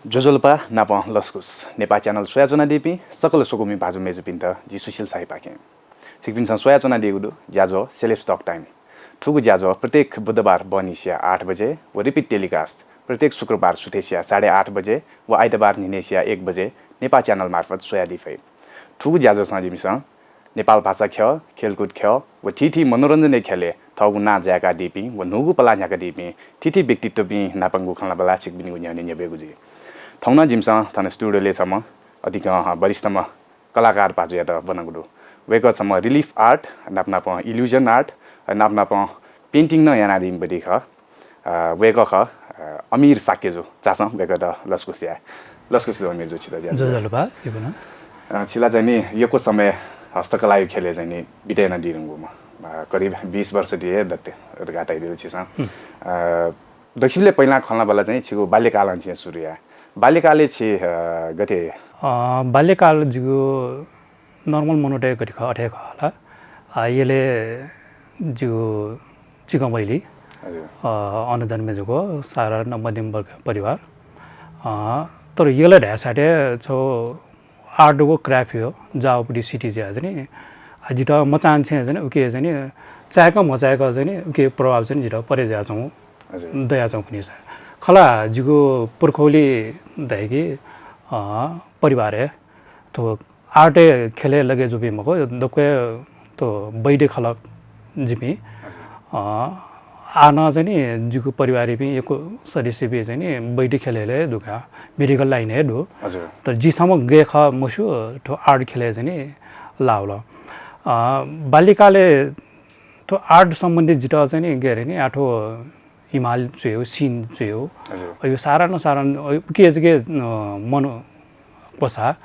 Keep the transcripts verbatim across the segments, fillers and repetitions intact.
ज्वजलपा नापं लसकुस। नेपाः च्यानल स्वयाच्वनादीपिं सकल स्वकुमि भाजु मय्जुपिन्त जि सुशील शाहीपाखें। छिकपिन्सं स्वयाच्वनादीगु दु ज्याझ्वः Celebs Talk Time। थुगु ज्याझ्वः प्रत्येक बुधबार बहनिसिया आठ बजे व repeat telecast प्रत्येक शुक्रबार सुथय्सिया साढे आठ बजे व आइतबार न्हिनय्सिया एक बजे नेपाः च्यानल मार्फत स्वयादी फइ। थुगु ज्याझ्वःसं जिमिसं नेपाल भाषा ख्यः, खेलकुद ख्यः व थीथी मनोरञ्जनया ख्यलय् थःगु नां जाय्कादीपिं व न्हूगु पलाः न्ह्याकादीपिं थीथी व्यक्तित्वपिं नापंगु खँल्हाबल्हा छिकपिनिगु न्ह्यःने न्ह्यब्वयेगु जुइ। थौं नं जिमिसं थन studio-लय् छम्ह अतिकं वरिष्ठम्ह कलाकार भाजुयात ब्वनागु दु। वय्कः छम्ह relief art, नापनापं illusion art, नापनापं painting नं यानादीम्ह व्यक्ति खः। अ, वय्कः खः, अ, अमिर शाक्यजु। झासँ वय्कःयात लसकुस याये। लसकुस अमिरजु, छित ज्या। ज्वजलपा, जिगु नं। अ, छिला चाहिँ नि यक्व समय हस्तकलाया ख्यलय् चाहिँ नि बितय् यानादीधुंकूम्ह, अ, करिब बीस वर्ष ति हे दत धकाः धयादिल छिसं। हुँ। अ, दक्वसिबलय् पहिला खँल्हाबल्हा चाहिँ छिगु बाल्यकालं छिं सुरु याये। बाल्यकालय् छि, अ, गथे? अ, बाल्यकाल जिगु normal मनूतय् गथे खः, अथे खः ला। अ, यलय् जिगु चिकंबैली, हजुर। अ, अन जन्मे जूगु, साधारण मध्यम वर्ग परिवार। अ, तर यलय् धाय्साथें छगू art व craft या जाःगुपट्टि सिथय् जुयाः चाहिँ नि, अ, जितः मचांनिसें चाहिँ नि उकी चाहिँ नि चाहेकं मचाहेकं चाहिँ नि उकी प्रभाव चाहिँ नि जितः परे जुयाच्वंगु, हजुर। दयाच्वंगु खनिसा। खला जिगु पुर्खौली धाइगु, अ, परिवारय् थ्व art-या ख्यलय् लगे जूपिं मखु, दक्व हे थ्व वैद्य खलः जिपिं। हजुर। अ, आः नं चाहिँ नि जिगु परिवारयापिं यक्व सदस्यपिं चाहिँ नि वैद्य ख्यलय् हे दु का, medical line हे दु। हजुर। तर जि छम्ह गय् खः मस्यू, थ्व art ख्यलय् चाहिँ नि लाः वल। अ, बाल्यकालय् थ्व art सम्बन्धी जितः चाहिँ नि गय् नि आः थ्व हिमाल च्वयेगु, scene च्वयेगु। हजुर। अ, यो साधारण साधारण, अ, उकी हे जक, अ, मन क्वसाः।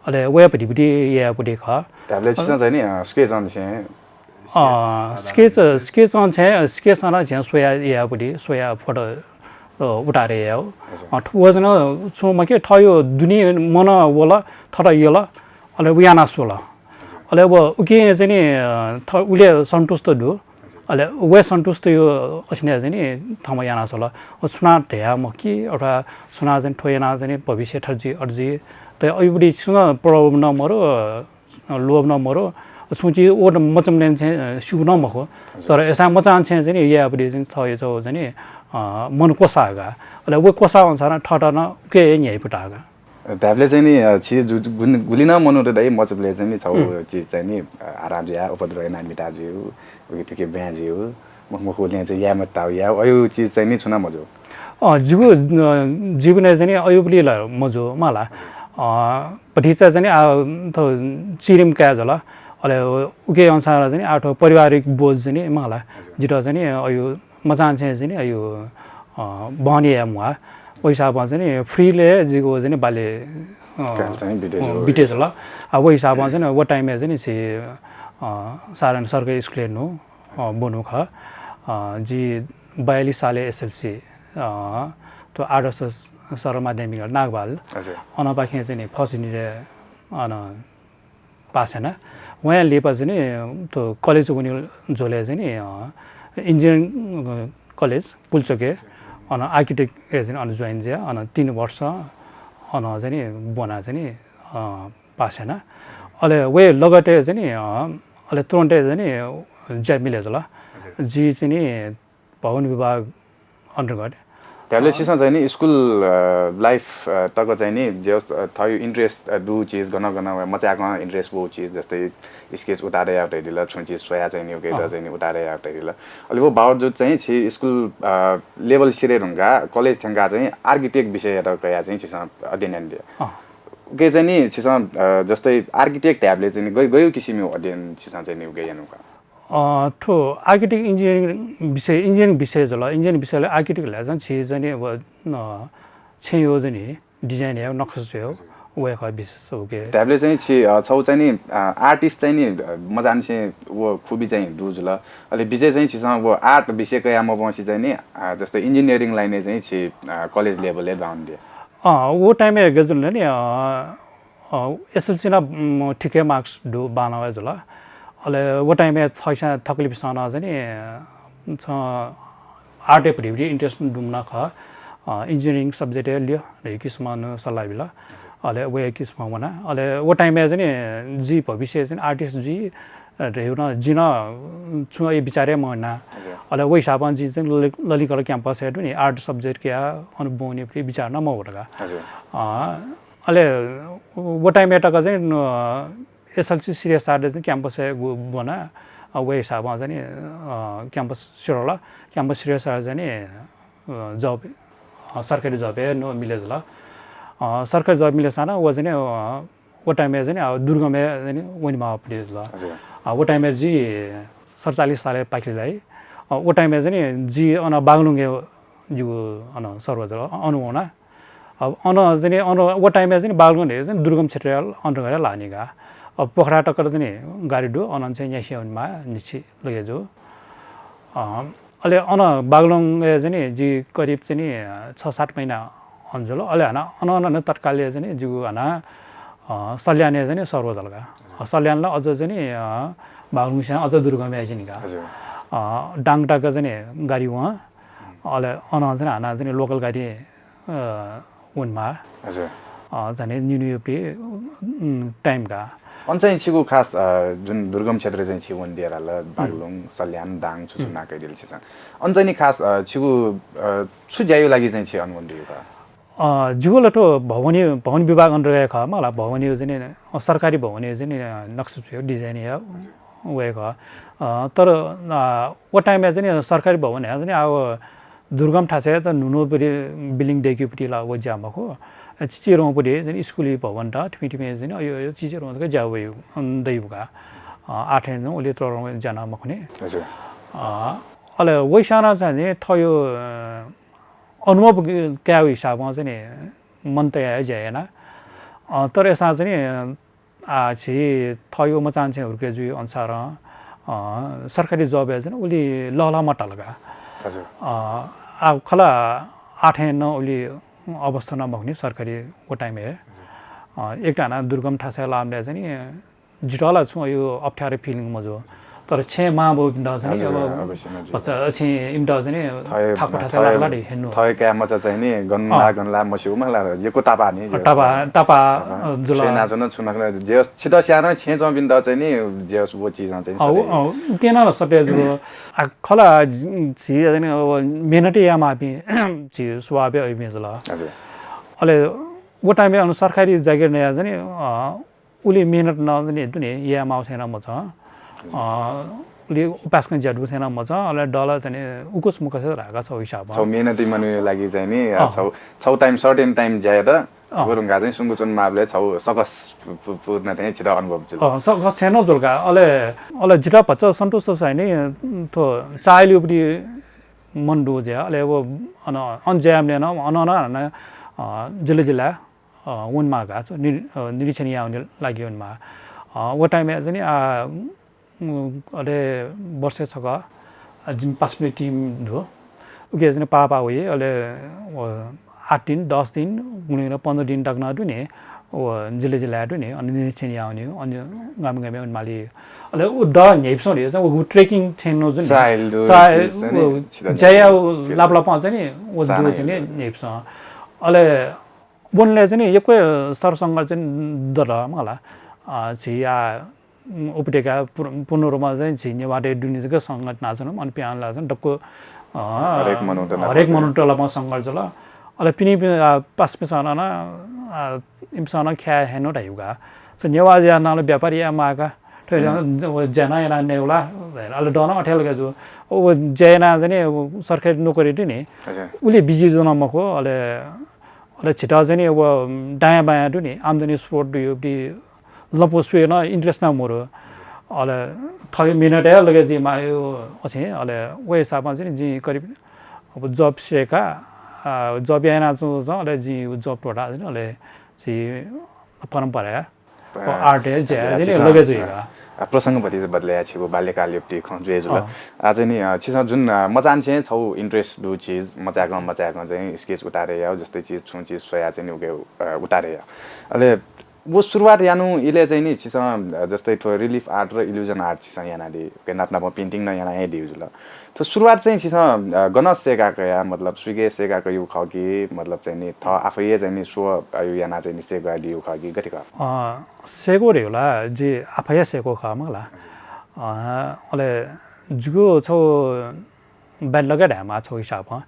अले वयापट्टि यायेपट्टि खः। धायेबलय् छिसं चाहिँ नि, अ, sketch अन चाहिँ अ, sketch, sketch अन चाहिँ, sketch अन चाहिँ स्वयाः यायेपट्टि, स्वयाः photo, अ, उतारे यायेगु। हजुर। अ, थ्व चाहिँ नि छुं मखु, थःगु दुने मन वल, थःत यल, अले व याना स्वल। अले व उकी चाहिँ नि, अ, थ-, उलि सन्तुष्ट दु। अले व सन्तुष्ट या असिनं चाहिँ नि थःम्हं याना स्वल। व सुनां धया मखु कि अथवा सुनां चाहिँ थ्व याना चाहिँ नि भविष्य थथे जुइ, अथे जुइ। त अयुबलय् छुं नं प्रलोभ नं मरु, अ, लोभ नं मरु। छुं चिज व मचाबलय् चाहिँ, अ, स्यू नं मखु। तर अय्सां मचांनिसें चाहिँ नि यायेबलय् चाहिँ थःगु चाहिँ नि, अ, मन क्वसाः का। अले व क्वसाः अनुसार थःत नं उकी हे न्ह्याइपुता का। धायेबलय् चाहिँ नि, अ, छि जु-, गुन-, गुलि नं मनूत दइ, मचाबलय् चाहिँ नि छगू हुँ। चिज चाहिँ नि, अ, आराम जुयाः उपद्रव यानाः म्हिता जुइ, उकी थुकी ब्वाँय् जुइ, मखु मखुगुलिं चाहिँ याये मताः याः, अयु चिज चाहिँ नि छुं नं मजू। अ, जिगु, अ, जीवनय् चाहिँ नि अयुबलय् ला मजू मला। अ, भतिचा चाहिँ नि आः थ्व चिरिम काय् जुल। अले उकी अनुसार चाहिँ नि आः थ्व पारिवारिक बोझ चाहिँ नि मला। जितः चाहिँ नि अयु मचांनिसें चाहिँ नि अयु, अ, बहनी याये म्वाः। व हिसाबं चाहिँ नि free-लय् जिगु चाहिँ नि बाल्य, अ, काल चाहिँ बिते अ, जुल। बिते जुल। आ, व हिसाबं चाहिँ नि व time-य् चाहिँ नि छि, अ, साधारण सरकारी school-य् नु, अ, ब्वनु खः। अ, जि बयालिस सालय् SLC, अ, थ्व आदर्श सर्व माध्यमिक नागबहाल। हजुर। अनपाखें चाहिँ नि first unit-य् अन पास याना। वया लिपा चाहिँ नि थ्व college वने झ्वलय् चाहिँ नि, अ, engineering, अ, college पुल्चोकय्, अन architect-य् चाहिँ नि अन join जुया, अन तीन वर्ष अन चाहिँ नि ब्वना चाहिँ नि, अ, पास याना। अले वया लगत्तै चाहिँ नि, अ, अले तुरुन्तै चाहिँ नि job मिले जुल। हजुर। जि चाहिँ नि भवन विभाग अन्तर्गत। धायेबलय् छिसं चाहिँ नि school, अ, life, अ, तक चाहिँ नि जे होस्, अ, थःगु interest, अ, दुगु चिज गन गन व मचाय्कं interest वःगु चिज, जस्तै sketch उतारे याये धयादिल, छुं चिज स्वयाः चाहिँ नि उकेत अँ। चाहिँ नि उतारे याये धयादिल। अले व बावजुद चाहिँ छि school, अ, level सिधये धुंकाः college थ्यंकाः चाहिँ architect विषययात कयाः चाहिँ छिसं अध्ययन यानादिल। अँ। उके चाहिँ नि छिसं, अ, जस्तै architect धायेबलय् चाहिँ नि गय्-, गय् किसिमया अध्ययन छिसं चाहिँ नि उके यानागु का? अ, थ्व architect engineering विषय, engineering विषय जुल। Engineering विषयलय् architect धाःसा छि चाहिँ नि व, अ, छेँ योजनी, design यायेगु, नक्सा च्वयेगु, व हे खः विशेष उके। धायेबलय् चाहिँ छि, अ, छगू चाहिँ नि, अ, artist चाहिँ नि, अ, मचांनिसें व खुबी चाहिँ दु जुल। अले विषय चाहिँ छिसं व art विषय कयाः मब्वंसे चाहिँ नि, अ, जस्तै engineering line-य् चाहिँ छि, अ, college level-य् down दिया। अँ, व time-य् गथे जुल नि, अ, अ, SLC नं, उम्, ठीक हे marks दु, बांलाः हे जुल। अले व time-य् थःसां थकालिपिसं नं चाहिँ नि, अ, छं art-य् भतिभति interest दुम्ह नं खः। अ, engineering subject हे ल्यँ धइगु किसिमं नं सल्लाह बिल। अले व हे किसिमं वना। अले व time-य् चाहिँ नि जि भविष्य चाहिँ artist जुइ, अ, धइगु नं जिं नं छुं हे बिचार हे मयाना। हजुर। अले व हिसाबं जिं चाहिँ ललि-, ललितकला campus-य् दुने art subject कयाः अन ब्वनेगु बिचार नं मवल का। हजुर। अ, अले व time-य् तक चाहिँ, अ, SLC श्रेय sir-ले चाहिँ campus-य् गु-, ब्वना, अ, व हिसाबं चाहिँ नि, अ, campus सिधल, campus श्रेय sir चाहिँ नि, अ, job, अ, सरकारी job हे नं मिले जुल। अ, सरकारी job मिलेसां नं व चाहिँ नि, अ, व time-य् चाहिँ नि, अ, दुर्गमय् चाहिँ नि वनेमाः पति जुल। हजुर। अ, व time-य् जि सतचालिस सालय् पाखे लाइ। अ, व time-य् चाहिँ नि जि अन बागलुङय् जिगु अन सर्व जुल, अन वना। अब अन चाहिँ नि, अन व time-य् चाहिँ नि बागलुङ हे चाहिँ दुर्गम क्षेत्रया अन्तर्गत लाःनि का। अब पोखरा तक चाहिँ नि गाडी दु, अन चाहिँ न्यासि वनेमाः निछि लगे जू। अ, अले अन बागलुङय् चाहिँ नि जि करिब चाहिँ नि छ सात महिना अन जुल। अले हानं अन, अन, अन तत्कालय् चाहिँ नि जिगु हानं, अ, सल्यानय् चाहिँ नि सर्व जुल का। अ, सल्यानला अझ चाहिँ नि, अ, बागलुङसिनं अझ दुर्गमय् जुनि का। हजुर। अ, दाङ तक चाहिँ नि गाडी वं। अले अन चाहिँ नि हानं चाहिँ नि local गाडी, अ, वनेमाः। हजुर। अ, चाहिँ नि निन्हु युपति, उम्, time का। अन चाहिँ छिगु खास, अ, जुन दुर्गम क्षेत्र चाहिँ छि वने दिया धाल, बागलुङ, सल्यान, दाङ, छु छु नां कयादिल छिसं। अन चाहिँ नि खास, अ, छिगु, अ, छु ज्याया लागि चाहिँ छि अन वने दिया का? अ, जिगु ला थ्व भवनया, भवन विभाग अन्तर्गत खः मला, भवनया चाहिँ नि, अ, सरकारी भवनया चाहिँ नि, अ, नक्सा छु design या वया खः। अ, तर, अ, व time-य् चाहिँ नि सरकारी भवन हे चाहिँ नि अब दुर्गम थासय् त न्हू न्हू पति building दय्केगु पति ला व ज्या मखु। अ, चिचिधंगु पति चाहिँ नि स्कुलया भवन त थिमि थिमि चाहिँ नि अयो, अयो चिचिधंगु तक ज्या वइ, अन दइगु का। अ, आः थें नं उलि तःधंगु ज्या नं मखुनि। हजुर। अ, अले वइसां नं चाहिँ नि थःगु, अ, अनुभव कायेगु हिसाबं चाहिँ नि मन तयाः ज्या याना। अ, तर अय्सां चाहिँ नि, अ, आः छि थःगु मचान चाहिँ हुर्के जुइ अनुसारं, अ, सरकारी job-य् चाहिँ नि उलि लःल्हाः मताल का। हजुर। अ, आः खला आः थें नं उलि अवस्था नं मखुनि सरकारी व time-य्। अ, एक त हानं दुर्गम थासय् लाःबलय् चाहिँ नि जितः ला छुं अयो अप्ठ्यारो feeling मजू। तर छेँय् मांबौपिन्त चाहिँ नि हजुर, अब अवश्य मजू। भचा छेँय् इमित चाहिँ नि थःगु, थाकु थासय् थःगु, लात ला धइ हेन्नु। थःगु काय् मचा चाहिँ नि गन ला, अँ। गन ला मस्यू मला, यक्व तापाः नि, अ, तापाः, तापाः, तापाः। अ, जुल। छेँय् नाच्वन छु नखन, जे होस्, छित स्यानं छेँय् च्वंपिन्त चाहिँ नि, जे होस्, व चिजं चाहिँ नि अँ, सधे। अँ, त्यना ला सधे जुल। आ, खला झी, झी चाहिँ नि अब मेहनत यायेमाःपिं झी स्वभावय् अभिमेज ला। हजुर। अले व time-य् अन सरकारी जागिर नयाः चाहिँ नि, अ, उलि मेहनत नं चाहिँ नि दुने यायेमाःगु चाहिँ नं मचा। अ, उलि उपासकं ज्या दुगु चाहिँ नं मचा। अले दल चाहिँ नि उकुस मुकस धाःगु छगू हिसाबं। छगू मेहनती मनूया लागि चाहिँ नि, अँ। छगू, छगू time, certain time ज्या यात, अँ। व धुंकाः चाहिँ सुंगु च्वनेमाःबलय् छगू सकस पु-, पु-, पूर्ण चाहिँ छित अनुभव जुल। अँ, सकस चाहिँ नं जुल का। अले, अले जितः भचा सन्तोष चाहिँ नि, थ्व चाःहिलेगु पति मन दुगु ज्या। अले व अन, अन ज्या याःबलय् नं, अन, अन, अन, अ, जिल्ला जिल्ला अ, वनेमाः का, नि-, अ, निरीक्षण यायेगु लागि वनेमाः। अ, व time-य् चाहिँ नि, आ, उम्, अले वर्षय् छकः, अ, जिमि पासापिनि team दु। उकी चाहिँ नि पाः पाः वइ, अले व आठ दिन, दस दिन, गुलिं पन्ध्र दिन तक नं दुने, व जिल्ला जिल्लाय् दुने, अन निरीक्षण यायेगु, अन गामय् गामय् वनेमाली। अले व दः न्ह्याइपुसे धइगु चाहिँ व trekking थें नं जुन चाःहिल दु, चाःहिल, चाहिँ नि व छित ज्या यायेगु लापलापं चाहिँ नि व चाःहिल दु चाहिँ नि दु। न्ह्याइपुसे। अले वनेबलय् चाहिँ नि यक्व सरसंघर्ष चाहिँ दत मला। अ, झी आ, उम्, उपत्यका पुर-, पूर्ण रूपमा चाहिँ झी नेवाःतय् दुने जक संघर्ष यानाच्वन, अन पिहां वनेबलय् चाहिँ दक्व, अ, हरेक मनूत ला हरेक मनूत ला संघर्ष जुल। अले पिने पि-, आ, पासापिसं नं, आ, इमिसं नं ख्याः हे नं धाइगु का। चाहिँ नेवाः ज्या यानाः ला व्यापार यायेमाः का। थ्व ज्या नं यानाः नयेगु ला। अले दः नं अथे लगे जू। व ज्या यानाः चाहिँ नि, व सरकारी नोकरी दु नि। अच्छा। उलि busy जुन मखु, अले अले झीत चाहिँ नि अब दायाँ बायाँ दु नि, आम्दानी स्रोत दु, लँपु स्वयेगु नं interest नं मरु। अले थःगु मेहनत हे लगे जुइमाःगु अथे, अले व हिसाबं चाहिँ नि जिं करिब अब job सिधयेका, अ, job यानाच्वंगु, अले जिं job त्वःता चाहिँ नि, अले झी परम्परा art हे ज्या चाहिँ नि लगे जुइगु। अ, प्रसंग भतिचा बदले याये, छिगु बाल्यकालयागु खँ जुया जुल। अँ। आः चाहिँ नि, अ, छिसं जुन, अ, मचांनिसें छगू interest दु चिज, मचाय्कं, मचाय्कं चाहिँ sketch उतारे याः, जस्तै चिज, छुं चिज स्वयाः चाहिँ नि उके, अ, उतारे याः। अले व सुरुवात यानु इलय् चाहिँ नि छिसं, अ, जस्तै थ्व relief art र illusion art छिसं यानादी, के नाप नाप painting नं याना हे दिउ जुल। थ्व सुरुवात चाहिँ छिसं, अ, गन सय्‌का कया, मतलब सुइके सय्‌का कयु खः कि, मतलब चाहिँ नि थः आफै हे चाहिँ नि स्व अयु याना चाहिँ नि सय्‌का दिउ खः कि गथे खः? अ, सय्‌को रे होला, जि आफै हे सय्‌को खः मखला। अ, अले जिगु छौ bad luck धायेमाः छौ हिसाबं।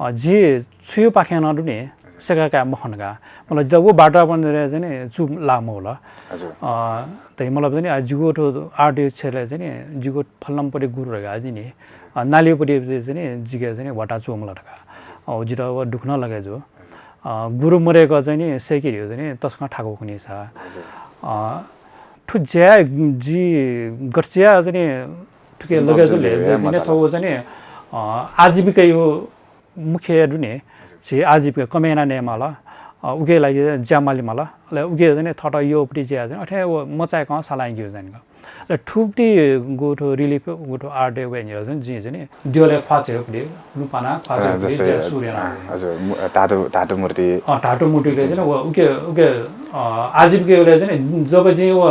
अ, जि छुयु पाखें नं दुने सय्‌का काये मखन का। मतलब जितः व वातावरण चाहिँ नि चु लाग महुल। हजुर। अ, तै मतलब चाहिँ नि आ जिगु थ्व art क्षेत्रय् चाहिँ नि जिगु फलानापट्टि गुरु धका जिनि। अ, नालिपट्टि चाहिँ नि जिके चाहिँ नि वाता चु मल धका। अ, जितः व दुःख नं लगे जु। अ, गुरु मरेक चाहिँ नि सय्‌के धियो चाहिँ नि तसकं थाकु कुनि सा। हजुर। अ, थ्व ज्या जि गथे ज्या चाहिँ नि थुके थुके लगे जुल हे, मजाले, जिने मजाले। छौ चाहिँ नि, अ, आजीविका यो मुख्य दुने, हजुर। झी आजीविका कमाइ याना नये माल, अ, उके लागि ज्या माली माल, अले उके चाहिँ नि थःत योपट्टि ज्या चाहिँ अथे व मचाय्‌कं सालां ग्यु चाहिँ नि। अले थुपट्टि गु थ्व relief गु थ्व art वे न्ह्यः चाहिँ नि जि चाहिँ नि द्यलय् ख्वाः च्वय्‌पट्टि, लुपाना ख्वाः अँ, च्वय्‌पट्टि जस्तै, ज्या सुरु याना अँ, हजुर, मु-, धातु, धातु मूर्ति। अँ, धातु मूर्तिके चाहिँ नि व उके, उके, अ, आजीविका उले चाहिँ नि जब जिं व,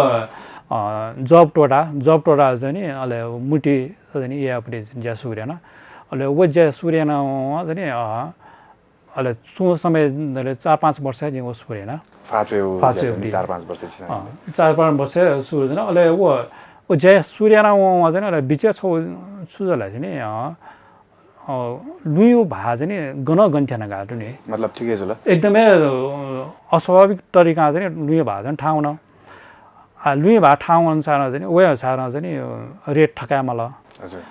अ, job त्वःता, job त्वःता चाहिँ नि अले मूर्ति चाहिँ नि यायेपट्टि ज्या सुरु याना। अले व ज्या सुरु याना चाहिँ नि, अ, अले छु समय अले चार पाँच वर्ष जिं व सुरु याना। ख्वाः च्वय् ख्वाः ज्या च्वय् चाहिँ नि उति। चार पाँच वर्ष छिसं अँ, याना। चार पाँच वर्ष सुरु याना। अले व, व ज्या सुरु याना वं वं चाहिँ नि अले बिचय् छौ छु जुल चाहिँ नि, अ, अ, लुँयु भाः चाहिँ नि गन गन थ्यना का दुने। मतलब ठिकै जुल। एकदमै, अ, अस्वाभाविक तरिकां चाहिँ नि लुँयु भाः चाहिँ नि थाहां वन। आ, लुँयु भाः थाहां वन सारं चाहिँ नि, वया सारं चाहिँ नि, अ, rate थकाये माल। हजुर।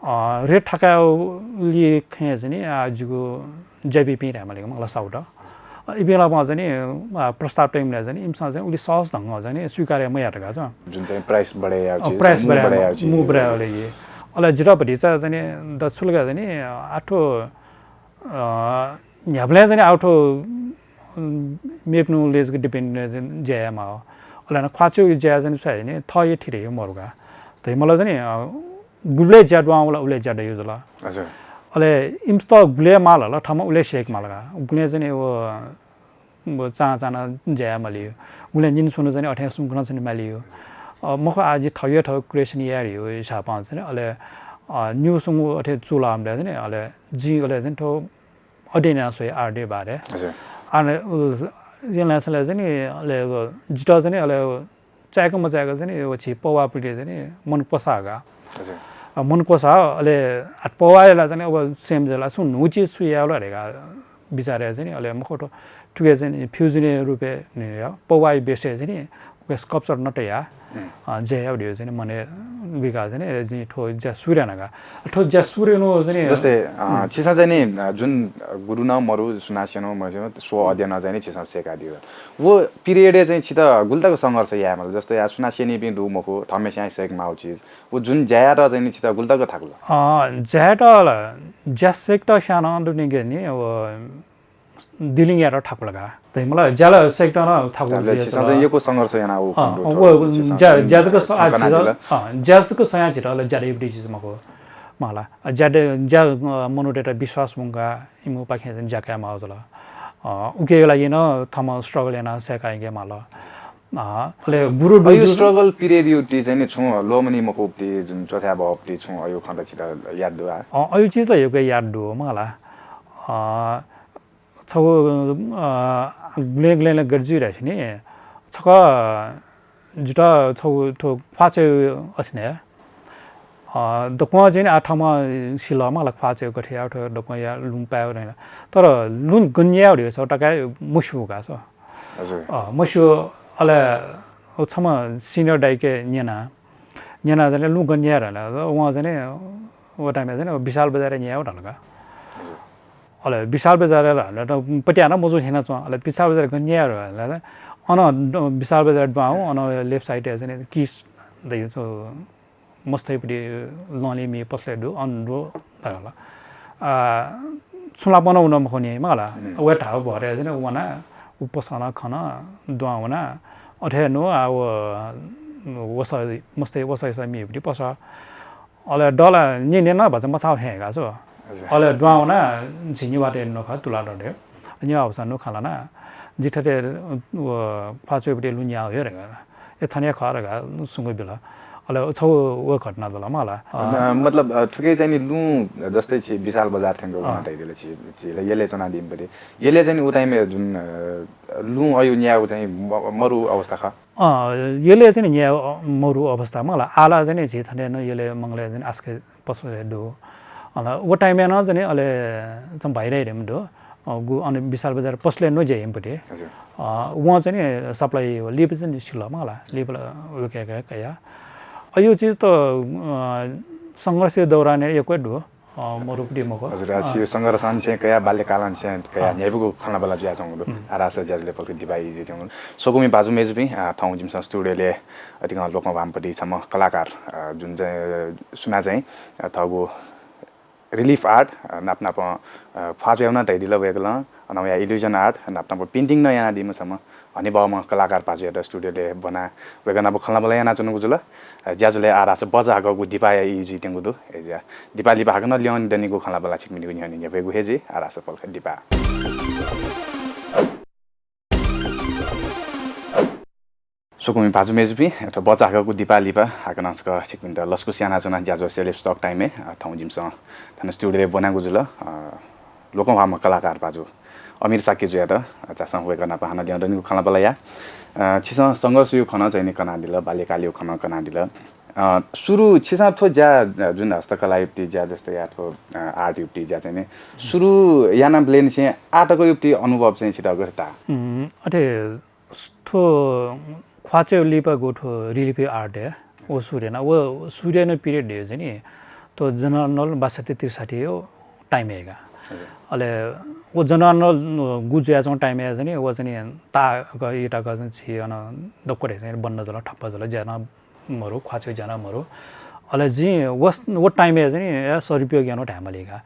अ, rate थकायेगुली खँय् चाहिँ नि, आ, जिगु ज्याबीपिं धायेमाल मखला साउथ। अ, इपिं ला चाहिँ नि, आ, प्रस्ताव तइम्ह ला चाहिँ नि, इमिसं चाहिँ उलि सहज ढंगं चाहिँ नि स्वीकार याये मयात का चाहिँ। जुन चाहिँ price बढे याउ अ, चिज, price मू बढे बढे याउ चिज। मू बढे याउ लागि। अले जितः भतिचा चाहिँ नि, द छुलगा चाहिँ नि, आठो, अ, न्ह्याबलें चाहिँ नि आउथो, उम्, मेपिनु लेजको depend चाहिँ ज्या याये माः। अले न ख्वाः च्वय् ज्या चाहिँ नि स्वया नि, थः ये थिरे मरुगा। तै मला चाहिँ नि, अ, गुबले ज्या दुहां वला उले ज्या दयु जुल। हजुर। अले इमिस्त गुले माल ल, थमा उले सेक माल का। गुले चाहिँ नि व, व चां चां ज्या मालियो। गुले निन सुनु चाहिँ नि अथे सुंकन चाहिँ नि मालियो। अ, मखु आ जि थयो थयो creation यारियो हिसाबं चाहिँ नि अले, अ, न्यू सुंगु अथे चुला आम चाहिँ नि अले जि अले चाहिँ थो अध्ययन याना स्वये art-या बारे। हजुर। अले उ, यनलासले चाहिँ नि, अले उ, जितः चाहिँ नि, अले उ, चाय्‌क मचाय्‌क चाहिँ नि, उ, छि पौवापट्टि चाहिँ नि, मन क्वसाः का। हजुर। अ, मन क्वसाः, अले आत पौवायला चाहिँ नि, अब same जला, सुं न्हू चिज सु यायला धका बिचार याः चाहिँ नि, अले मखु थो, थुके चाहिँ नि, fusion-या रूपय् नि, या, पौवाया base-य् चाहिँ नि, उके sculpture नत या, उम्। अ, ज्या याउ धियो चाहिँ नि मने बिका चाहिँ नि, अले जिं थ्व ज्या सुरु याना का। थ्व ज्या सुरु यानु चाहिँ नि जस्तै, अ, उम्। छिसं चाहिँ नि, अ, जुन गुरु नं मरु, सुनां स्यनु मस्यनु, स्व अध्ययन चाहिँ नि छिसं सेका दियो। व period-य् चाहिँ छित गुलि तक संघर्ष याये माल। जस्तै, आ, सुनां स्यनीपिं दु मखु, थम्हेस्यां सेक माउ चिज। व जुन ज्या यात चाहिँ नि छित गुलि तक थाकुल। अ, ज्या यात ल, ज्या सेकत स्यानं दुने के नि, व dealing यात थाकुल का। तै मला ज्याला sector न थाकुल ज्याला जे छिसं चाहिँ यक्व संघर्ष याना उ अँ, खण्डु व थ्व ज्या, छिसं ज्या जक स-, आ, खना छिसं, दिल। अँ, ज्या जक सया छित ल ज्या दे चिज मखु। मला, ज्या दे, ज्या, अ, मनूतय्‌त विश्वास मुंका, इमु पाखें चाहिँ ज्या काये माउ जुल। अ, उके लागि न थम struggle याना सेकाइके माल। अ, अले गुरु अयु दुजु struggle period यु ति चाहिँ नि छु ल्वःमनी मखु ति जुन चोथ्या बहप ति छु अयु खण्ड छित याद दु आ? अ, अयु चिज त यक्व याद दु मला। अ, छगू, अ, गुलें गुलें ला गरजु धाःसा नि, छकः जितः छगू थ्व ख्वाः च्वय् अथे ने, अ, दक्वं जिं आ थःम्हं सिल मला ख्वाः च्वय् गथे याउ थ्व दक्वं या लुँ पाय् वने। तर लुँ गन याउ रे छ तकाय मस्यू का छ। हजुर। अ, मस्यू अले व छम्ह senior दाइके न्यना। न्यना चाहिँ लुँ गन याये धल। वं चाहिँ नि, व time-य् चाहिँ नि विशाल बजारय् न्याये धल का। हजुर। अले विशाल बजारय् धल त पतिहानं मजू थें च्वं। अले विशाल बजारय् गन न्याये धल त अन विशाल बजारय् दुहां वं, अन left side-य् चाहिँ नि किस दयु छ, मस्तय्‌पट्टि लँलि मि पसलय् दु, अन दु धल। आ, छुं ला पन उन मखु नि मला। हम्म। व थाउ भरे चाहिँ नि वना, उ पसलं खन, दुहां वना, अथे नु आ व, वसः, मस्तय् वसःसा मिपट्टि पसः। अले दला नि न्यना भचा मछाउ थें का छु। हजुर। अले दुहां वना झिंनिवाते नखा तुला दडे। न्याः अवस्था नु खँ ल्हाना। जि थथे, अ, व ख्वाः च्वयेपट्टि लुँ न्याः हे धकाः। ए, थन हे खः धकाः सुंक बिल। अले छगू व घटना जुल मला। अ, मतलब, अ, थुके चाहिँ नि लुँ जस्तै छि विशाल बजार थ्यंक वन धइदिल छि, छि यलय् च्वनादीम्ह पट्टि। यलय् चाहिँ नि उ time-य् जुन, अ, लुँ अयु न्याःगु चाहिँ म-, मरु अवस्था खः। अँ, यलय् चाहिँ नि न्याः, अ, मरु अवस्था मला। आला चाहिँ नि झी थने न यलय् मंगलय् चाहिँ नि आस्के पसलय् दु। अन व time-य् नं चाहिँ नि अले चाहिँ भाइराइ रेम दु। अ, गु अन विशाल बजार पसलय् नु ज्या हिमपट्टि। हजुर। अ, वं चाहिँ नि supply लिप चाहिँ नि सिल मला। लिप ल उके के कया। अ, यो चिज त, अ, संघर्ष दौरान यक्व दु। अ, मरुपट्टि मखु। हजुर, आ, अ, छिगु संघर्ष अंशय् कया, बाल्यकाल अंशय् कया, अँ। न्ह्याइपुगु खँल्हाबल्हा जुयाच्वंगु दु। उम्। आः धाःसा ज्याझ्वलय् पलख दिपाः ई जुइत्यंगु दु। स्वकुमि भाजु मय्जुपिं, आ, थौं जिमिसं studio-लय् अतिकं लोकंह्वाःम्ह पट्टि छम्ह कलाकार, अ, जुन चाहिँ, अ, सुनां चाहिँ, अ, थःगु relief art, अ, नाप नाप, अ, ख्वाः च्वयेगु नं धयादिल वय्कलं, अन वया illusion art, नाप नाप painting नं यानादीम्ह छम्ह हनेबहःम्ह कलाकार भाजुयात studio-लय् ब्वनाः वय्कः नाप खँल्हाबल्हा यानाच्वनागु जुल। अ, ज्याझ्वलय् आः धाःसा बचाःगु दिपाया ई जुइत्यंगु दु। अय्जुयाः दिपाः लिपा हाकनं ल्यं दनिगु खँल्हाबल्हा छिकपिनिगु न्ह्यःने न्ह्यब्वयेगु हे जुइ। आः धाःसा पलख दिपाः। स्वकुमि भाजु मय्जुपिं, थ्व बचाःगु दिपाः लिपा हाकनं छकः छिकपिन्त लसकुस यानाच्वना। ज्याझ्वः Celebs Talk Time-य्, अ, थौं जिमिसं थन studio-लय् ब्वनागु जुल। अ, लोकंह्वाःम्ह कलाकार भाजु अमिर शाक्यजुयात, अ, झासँ वय्कः नाप हानं ल्यं दनिगु खँल्हाबल्हा याये। अ, छिसं संघर्षया खँ नं चाहिँ नि कनादिल, बाल्यकालया खँ नं कनादिल। अ, सुरु छिसं थ्व ज्या, अ, जुन हस्तकलाया पट्टि ज्या जस्तै या थ्व, अ, art-या पट्टि ज्या चाहिँ नि सुरु यानाबलय् निसें आः तकया पट्टि अनुभव चाहिँ छित गथे ताः? उम्, अथे स-, थ्व ख्वाः च्वयेगु लिपागु थ्व relief art हे, व सुरु याना, व सुरु याना period हे चाहिँ नि, थ्व जनगणना बासठी त्रिसठ्ठीया time हे का। हजुर। अले व जनगणना गु जुयाच्वंगु time हे चाहिँ नि, व चाहिँ नि ताःक, इटाक चाहिँ नि छि अन दक्व हे चाहिँ नि बन्द जुल, ठप्प जुल, ज्या नं मरु, ख्वाः च्वयेगु ज्या नं मरु। अले जिं व, व time हे चाहिँ नि, ए, सदुपयोग यानागु धायेमाली का।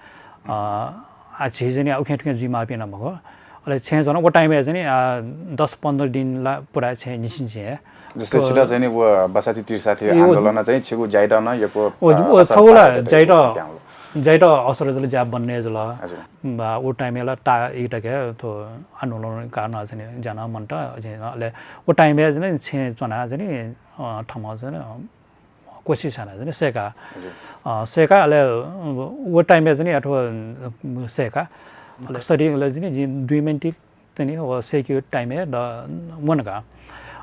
अ, आ, झी चाहिँ नि उखें थुखें जुइमाःपिं नं मखु। अले छेँय् च्वन, व time-य् चाहिँ नि, आ, दस पन्ध्र दिन ला पुरा छेँय् निसिं छेँय् हे। जस्तै छित चाहिँ नि व बासठी त्रिसठ्ठी ए, व आन्दोलन चाहिँ छिगु ज्याइत नं यक्व, व, अ, व असर छगू ला पारेत ज्याइत, यक्व त्याउँ। ज्याइत असर जुल, ज्या बन्द जुल। हजुर। बा, व time-य् ला ताः इटाक हे थ्व आन्दोलन कारण चाहिँ नि ज्या नं मन्त, अले व time-य् चाहिँ नि छेँय् च्वना चाहिँ नि, अ, थःम्हं चाहिँ नि, अ, कोसिस याना चाहिँ नि सय्का। हजुर। अ, सय्का, अले, अ, व time-य् चाहिँ नि अथवा, अ, सय्का। अले सरी, अले चाहिँ नि जिं दुई मिनेट चाहिँ नि व सय्केगु time हे द-, वन का।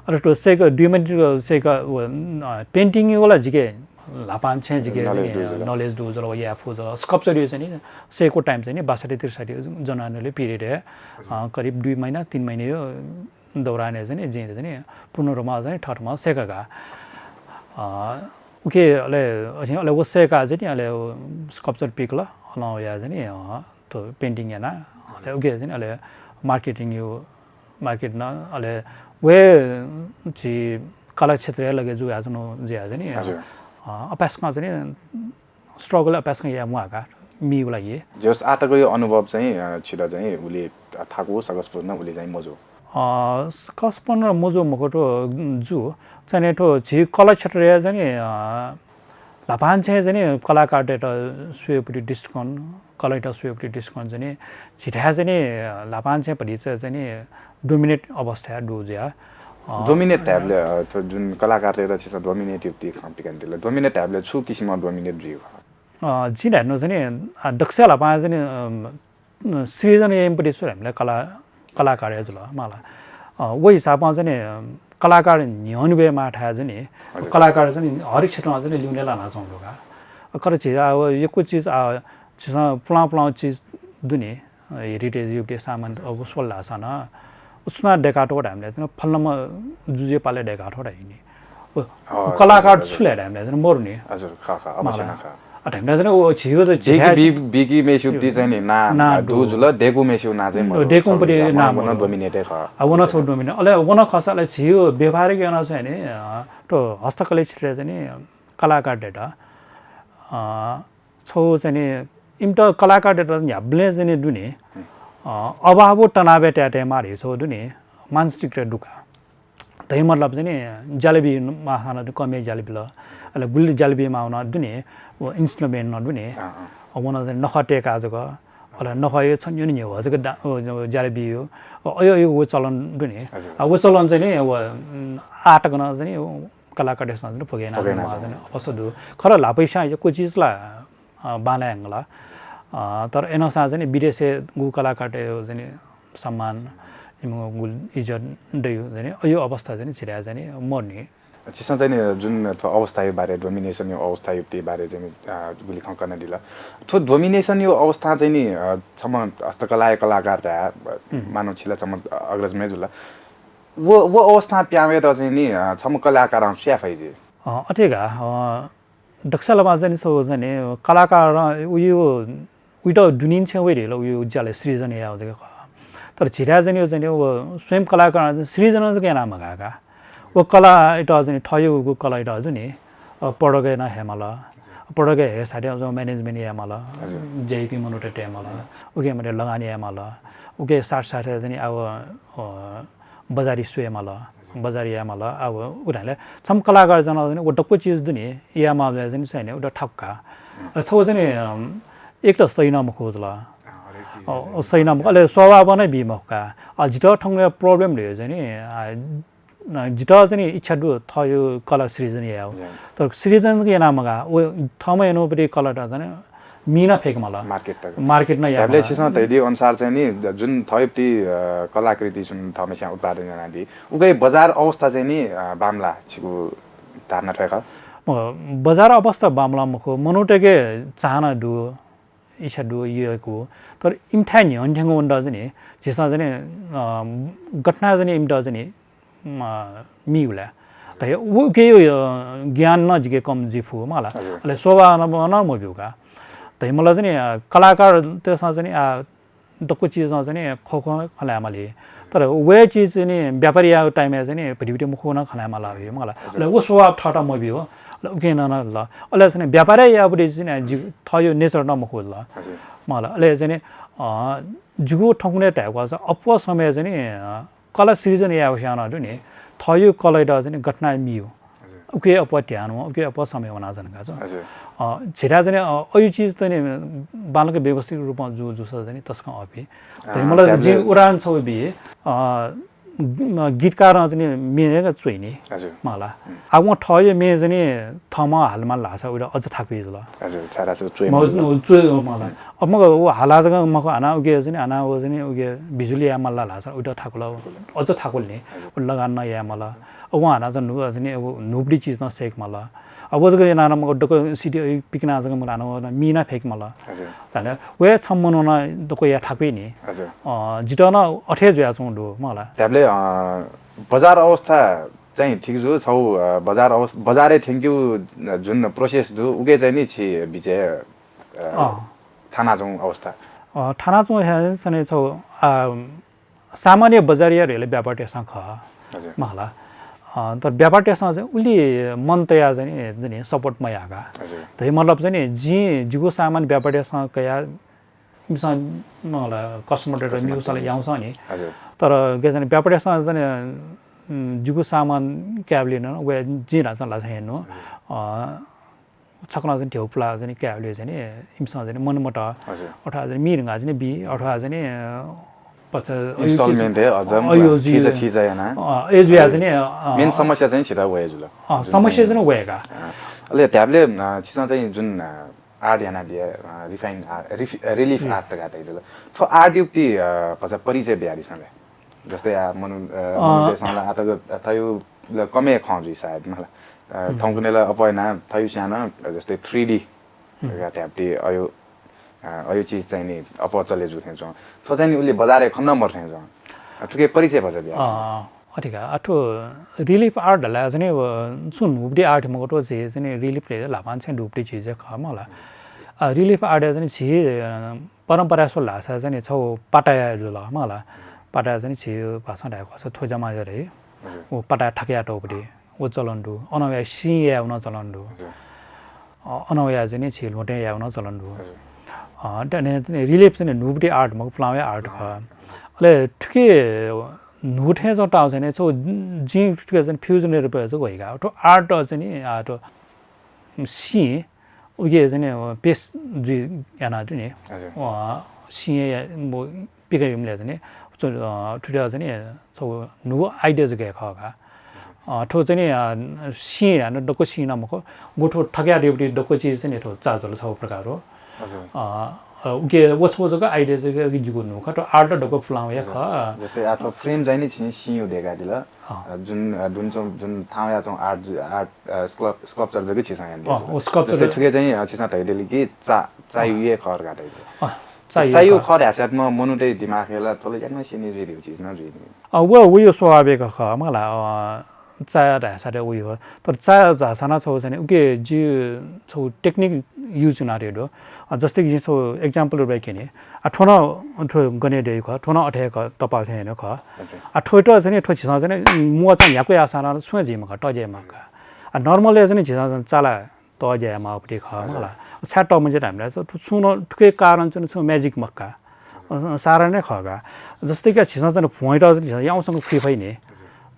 अले थ्व सय्क दुई मिनेट सय्क व, अ, painting-या ला जिके ल्हापांछेँ जिके knowledge चाहिँ नि, दु जुल। Knowledge दु जुल, व याये फु जुल। Sculpture-या चाहिँ नि सय्केगु time चाहिँ नि बासठी त्रिसठ्ठी जनगणना period हे, अ, करिब दुई महिना, तीन महिनाया दौरान हे चाहिँ नि जिं चाहिँ नि पूर्ण रूपमा चाहिँ नि थःथःम्हं सय्का का। अ, उके अले, अले व सय्का चाहिँ नि अले व sculpture पिकल, अलं वया चाहिँ नि, अ, थ्व painting याना, अले उके चाहिँ नि अले marketing-या, market नं, अले व हे झी कला क्षेत्रया लगे जुयाच्वनागु जुया चाहिँ नि, हजुर। अ, अपाय्सकं चाहिँ नि struggle अपाय्सकं याये म्वाः का, मीया लागि। जस आः तकया अनुभव चाहिँ, अ, छित चाहिँ उलि थाकु सकस पूर्ण उलि चाहिँ मजू। अ, सकस पूर्ण मजू मखु थ्व जू। चाहिँ नि थ्व झी कला क्षेत्रया चाहिँ नि, अ, ल्हापांछेँ चाहिँ नि कलाकारतय्त स्वयेपट्टि दृष्टिकोण, कलायात स्वयेपट्टि दृष्टिकोण चाहिँ नि झीथाय् चाहिँ नि ल्हापांछेँ भतिचा चाहिँ नि dominate अवस्थाय् दु जुया। अ, dominate धायेबलय्, अ, थ्व जुन कलाकारतय्त छिसं dominate-या पट्टि खँ पिकादिल। Dominate धायेबलय् छु किसिमं dominate जुइ? अ, जिं धायेनु चाहिँ नि, अ, दक्वसिबें ल्हापां चाहिँ नि, अ, सृजना याइम्ह पट्टि छु धायेबलय् कला-, कलाकार हे जुल मला। अ, व हिसाबं चाहिँ नि, अ, कलाकार न्ह्यःने वयेमाःथाय् चाहिँ नि, हजुर। कलाकार चाहिँ नि हरेक क्षेत्रमा चाहिँ नि लिउने लानाच्वंगु दु का। अ, तर झी, आ, व यक्व चिज, आ, झीसं पुलां पुलां चिज दु नि, अ, heritage-या पट्टि सामान, हजुर। अब स्वल धाःसा नं, व सुनां दय्कातःगु धायेबलय् चाहिँ नि फलानाम्ह जुजुया पालय् दय्कातःगु धाइ नि। व, अ, कलाकार हजुर, हजुर। छु ले धायेबलय् चाहिँ नि मरु नि। हजुर, खः, खः, अवश्य मला। नं खः। अ, धायेबलय् चाहिँ नि व झीगु त दय्कि झीथाय् बी-, बीकिम्हय्सिगु पट्टि चाहिँ नि नां, नां दु दु। जुल, दय्कूम्हय्सिगु नां चाहिँ मरु। दय्कूम्ह पट्टि नां मरु। Dominate हे खः। अ, व नं छगू dominate। अले व नं खःसा अले झीगु व्यावहारिक याना चाहिँ नि, अ, थ्व हस्तकला क्षेत्रय् चाहिँ नि कलाकारतय्त, अ, छगू चाहिँ नि इमित कलाकारतय्त न्ह्याबलें चाहिँ नि दु नि, अ, अभाव व तनावय् तयातयेमाः धइगु छगू दु नि, मानसिकता दु का। धइगु मतलब चाहिँ नि ज्याला बीमाःसां नं दु नि, कमय् ज्याला बिल, अले गुलि ज्याला बीमाःगु नं दु नि, व instrument नं दु नि, अँ, अँ। व नं चाहिँ नि नखः तय्काः जक, अले नखःया छन्हु न्ह्यः जक दा-, अ, ज्याला बियो। अ, अयो, अयो व चलन दु नि। हजुर। अ, व चलन चाहिँ नि, व, उम्, आः तक नं चाहिँ नि, व कलाकारतय्सं चाहिँ नि भोगे याना भोगे याना चाहिँ नि अवस्था दु। खः ला, ल्हापैसां यक्व चिज ला, अ, बांलाये हंगल। अ, तर अय्‌नं सां चाहिँ नि विदेशय् गु कलाकारतय् चाहिँ नि सम्मान, इमिगु इज्जत दइ चाहिँ नि, अयो अवस्था चाहिँ नि झीथाय् चाहिँ नि मदु नि। छिसं चाहिँ नि जुन थ्व अवस्थाया बारे, domination या अवस्थाया बारे चाहिँ नि, अ, गुलि खँ कनादिल। थ्व domination या अवस्था चाहिँ नि, अ, छम्ह हस्तकलाया कलाकार धाये, अ, हम्म। मानौं छि ला छम्ह अग्रजम्ह जुल। व, व अवस्थां पिहां वयेत चाहिँ नि, अ, छम्ह कलाकारं छु याये फइ जुइ? अ, अथे का, अ, दकलय् ला चाहिँ नि, सो चाहिँ नि, कलाकारं उयो, उइत दुने छेँ वइ धइगु ला उयो ज्याला सृजना यायेगु जक खः। तर झीथाय् चाहिँ नि, यो चाहिँ नि, व स्वयं कलाकारं चाहिँ सृजना जक याना मगाः का। व कलाइत चाहिँ नि, थःगु कलाइत चाहिँ नि, अ, product याना हयेमाल। Product हयेसाथं चाहिँ management यायेमाल। हजुर। ज्याइपिं मनूत तयेमाल। हजुर। उके मध्ये लगानी यायेमाल। उके साथसाथै चाहिँ नि, अब, अ, बजारी स्वयेमाल, बजारी यायेमाल। अब उ धाःसा छम्ह कलाकार जन व दक्व चिज दु नि, यायेमाःबलय् चाहिँ नि, चाहिँ नि उत थाकु का। अले छगू चाहिँ नि, अम, एक त सही नं मखु जुल। अ, सही नं मखु, अले स्वभावं नं बी मखु का। अ, जितः थौंकन्हय् problem धइगु चाहिँ नि, अ, जितः चाहिँ नि इच्छा दु थःगु कला सृजना यायेगु। तर सृजना याना मगाः, व थःम्हं यानागु कलात चाहिँ नि मि नं फय्केमाल। Market तक। Market नं यायेमाल। छिसं धयादी अनुसार चाहिँ नि, जुन थःगु, अ, कलाकृति जुन थःम्हस्यां उत्पादन यानादी, उके बजार अवस्था चाहिँ नि, अ, बांमलाः छिगु धारणा थ्व हे खः? अ, बजार अवस्था बांमलाः मखु, मनूतय्के चाहना दु, इच्छा दु, यःगु। तर इमिथाय् न्ह्यःने थ्यंगु वनेत चाहिँ नि, झीसं चाहिँ नि, अ, गथे यानाः चाहिँ नि इमित चाहिँ नि, अ, मि वल। त उके, अ, ज्ञान नं जिके कम जुइ फु मला। हजुर। अले स्वभावं नं मब्यू का। त मला चाहिँ नि, अ, कलाकारतय्सं चाहिँ नि, आ, दक्व चिजं चाहिँ नि ख्वख्वं खँ ल्हायेमाली। तर व चिज चाहिँ नि व्यापार यायेगु time-य् चाहिँ नि भित्तिभित्ति मखुगु नं खँ ल्हायेमाल मला। हजुर। अले व स्वभाव थःत मब्यू। अले उके नं नं ल। अले चाहिँ नि व्यापार यायेबलय् चाहिँ नि जि थःगु nature नं मखु ल। हजुर। मला। अले चाहिँ नि, अ, जिगु थौंकन्हय् धायेगु खःसा अप्वः समय चाहिँ नि, अ, कला सृजना यायेगु स्यानाः दु नि, थःगु कलाइत चाहिँ नि गथे यानाः मि। हजुर। उके अप्वः ध्यान वं, उके अप्वः समय वनाच्वन का। हजुर। अ, झीथाय् चाहिँ नि, अ, अयु चिज चाहिँ नि बांलाक व्यवस्थित रूपं जू, जूसा चाहिँ नि तसकं अःपी। अ, त मला जिं उदाहरण छगू बी, अ, ग-, गीतकारं चाहिँ नि म्ये च्वइ नि। हजुर। मला। हुँ। अब वं थःगु म्ये चाहिँ नि थःम्हं हालेमाल धाःसा उइत अझ थाकुइ जुल। हजुर, छाय्धाःसा च्वइ मला। च्वइ मला। अब मखु व हालाः जक मखु, हानं उके चाहिँ नि, हानं व चाहिँ नि उके visual यायेमाल धाःसा उइत थाकुल, अझ थाकुल नि। हजुर। व लगान नं यायेमाल। अब वं हानं चाहिँ न्हू, चाहिँ नि अब न्हूबुति चिज नं सय्केमाल। अब व जक यानाः नं मखु, दक्व CD पिकनाः जक मखु, हानं व नं मि नं फय्केमाल। हजुर। धाःसा व हे छम्ह मनुखं नं दक्व याये थाकुइ नि। हजुर। अ, जितः नं अथे जुयाच्वंगु दु मला। धायेबलय्, अ, बजार अवस्था चाहिँ ठीक जू, छगू, अ, बजार अवस-, बजारय् थ्यंकेगु, अ, जुन process दु, उके चाहिँ नि छि बिचय्, अ, अँ। थानाच्वंगु अवस्था। अ, थानाच्वंगु हे चाहिँ नि छगू, अ, सामान्य बजारया धइगु ला व्यापारीतय्सं खः। हजुर। मला। अ, तर व्यापारीतय्सं चाहिँ उलि मन तयाः चाहिँ नि, चाहिँ नि support मयाः का। हजुर। त मतलब चाहिँ नि जिं जिगु सामान व्यापारीतय्सं कयाः इमिसं मला customer-तय्त मिगु सल याउँसं नि। हजुर। तर गय् चाहिँ नि व्यापारीतय्सं चाहिँ नि, उम्, जिगु सामान कायेबलय् नं व जिं ल्हाःचां ल्हाःचां हे नु। हजुर। अ, छकलं चाहिँ नि ध्यबा पुलाः चाहिँ नि कायेबलय् चाहिँ नि इमिसं चाहिँ नि मन मत। हजुर। अथवा चाहिँ नि मि धकाः चाहिँ नि बी, अथवा चाहिँ नि, अ, पछा installment हे अझ अ, अयो जुइ, थिचा थिचा याना। अ, अयो जुया चाहिँ नि, अ, main समस्या चाहिँ नि छितः व हे जुल। अ, समस्या चाहिँ नि व हे का। अ, अले धायेबलय्, अ, छिसं चाहिँ जुन, अ, art यानाबिया, अ, refine art, रिफ-, relief art धकाः धयादिल। थ्व art-या, अ, भचा परिचय बियादिसँ ले। जस्तै आ, मनु, अ, अ, मनुखं ला आः तक थःगु ला कम हे खँ जुइ सायद मला। अ, थौंकन्हय् ला अप्वः यानाः थःगु स्यानं, अ, जस्तै three D धकाः धायेबलय् अयो, अ, अयो चिज चाहिँ नि अप्वः चले जू थें च्वं। थ्व चाहिँ नि उलि बजारय् खने मदु थें च्वं। अ, थुके परिचय भचा बिया। अ, अथे का, अ, थ्व relief art धाःसा चाहिँ नि, अ, छुं न्हूबुति art मखु, थ्व चाहिँ नि relief रे ल्हापां छेँ न्हूबुति चिज खः मला। अ, relief art चाहिँ नि झी, अ, परम्पराय् स्वल धाःसा चाहिँ नि छगू पाताया जुल मला। पाताया चाहिँ नि झी भाषां धायेगु खःसा थ्व जमाया रे। हजुर। व पाताया थाकयातःगु रे। व चलन दु। अन वया सिं यायेगु नं चलन दु। हजुर। अ, अन वया चाहिँ नि झी ल्हुँते यायेगु नं चलन दु। हजुर। अ, त ने, ने relief चाहिँ नि न्हूबुति art मखु, पुलांया art खः। अले थुके न्हू थें च्वं ताःगु चाहिँ नि छगू जिं थुके चाहिँ नि fusion रूपय् चाहिँ वइ का। थ्व art चाहिँ नि, आ, थ्व सिं उके चाहिँ नि, अ, paste जुइ याना दु नि। हजुर। अ, सिंया, व पिकाइ ब्यूबलय् चाहिँ नि, थ्व, अ, थुकिया चाहिँ नि, थ्व न्हूगु idea जक हे खः का। अ, थ्व चाहिँ नि, अ, सिं याना दक्व सिं नं मखु, गु थ्व थकया देउपट्टि दक्व चिज चाहिँ नि थ्व चा जुल छगू प्रकार हो। हजुर। अ, अ, उके व छगू जक idea जक जिगु न्हू खः, थ्व art दक्व पुलां वया खः। जस्तै आ थ्व frame चाहिँ नि छिं सिंया देकादिल। अँ। अ, जुन, अ, दुन च्वं, जुन थाहां वयाच्वं art जु-, art, अ, sculp-, sculpture जक छिसं यानादिल। अँ, व sculpture जस्तै जक। थुके चाहिँ, अ, छिसं धयादिल कि चा, चा अँ। युया खः धकाः धयादिल। अँ, चा चा युया युया खः। खः धाःसा म मनूतय् दिमागय् ला थ्व ला याकनं स्यनी जुइ धइगु चिज नं जुइ नि। अ, व, व यो स्वाभाविक खः, मला, अ, चा धाःसा रे व यो। तर चा धाःसा नं छगू चाहिँ नि, उके जि छगू technique use याना रे दु। अ, जस्तै कि जिं छगू example रुपय् क्यने। आ, थ्व नं, थ्व गने दे खः, थ्व नं अथे हे खः, तपाः थें हे खः। हजुर। आ, थ्वयात चाहिँ नि, थ्व झीसं चाहिँ नि, मुवा चाहिँ न्ह्याक्व याःसां नं छुं हे जुइ मखु, तःज्या याये मखु का। आ, normal-य् चाहिँ नि झीसं चाहिँ चाला तःज्या यायेमाःगु खः, हजुर। मला। छाय् तःमज्यात धाःसा, थ्व छुं नं, थुके कारण चाहिँ नि छुं magic मखु का। अ, साधारण हे खः का। जस्तै कि झीसं चाहिँ नि भ्वंयात चाहिँ झीसं याउँसां खुइ फइ नि। हजुर।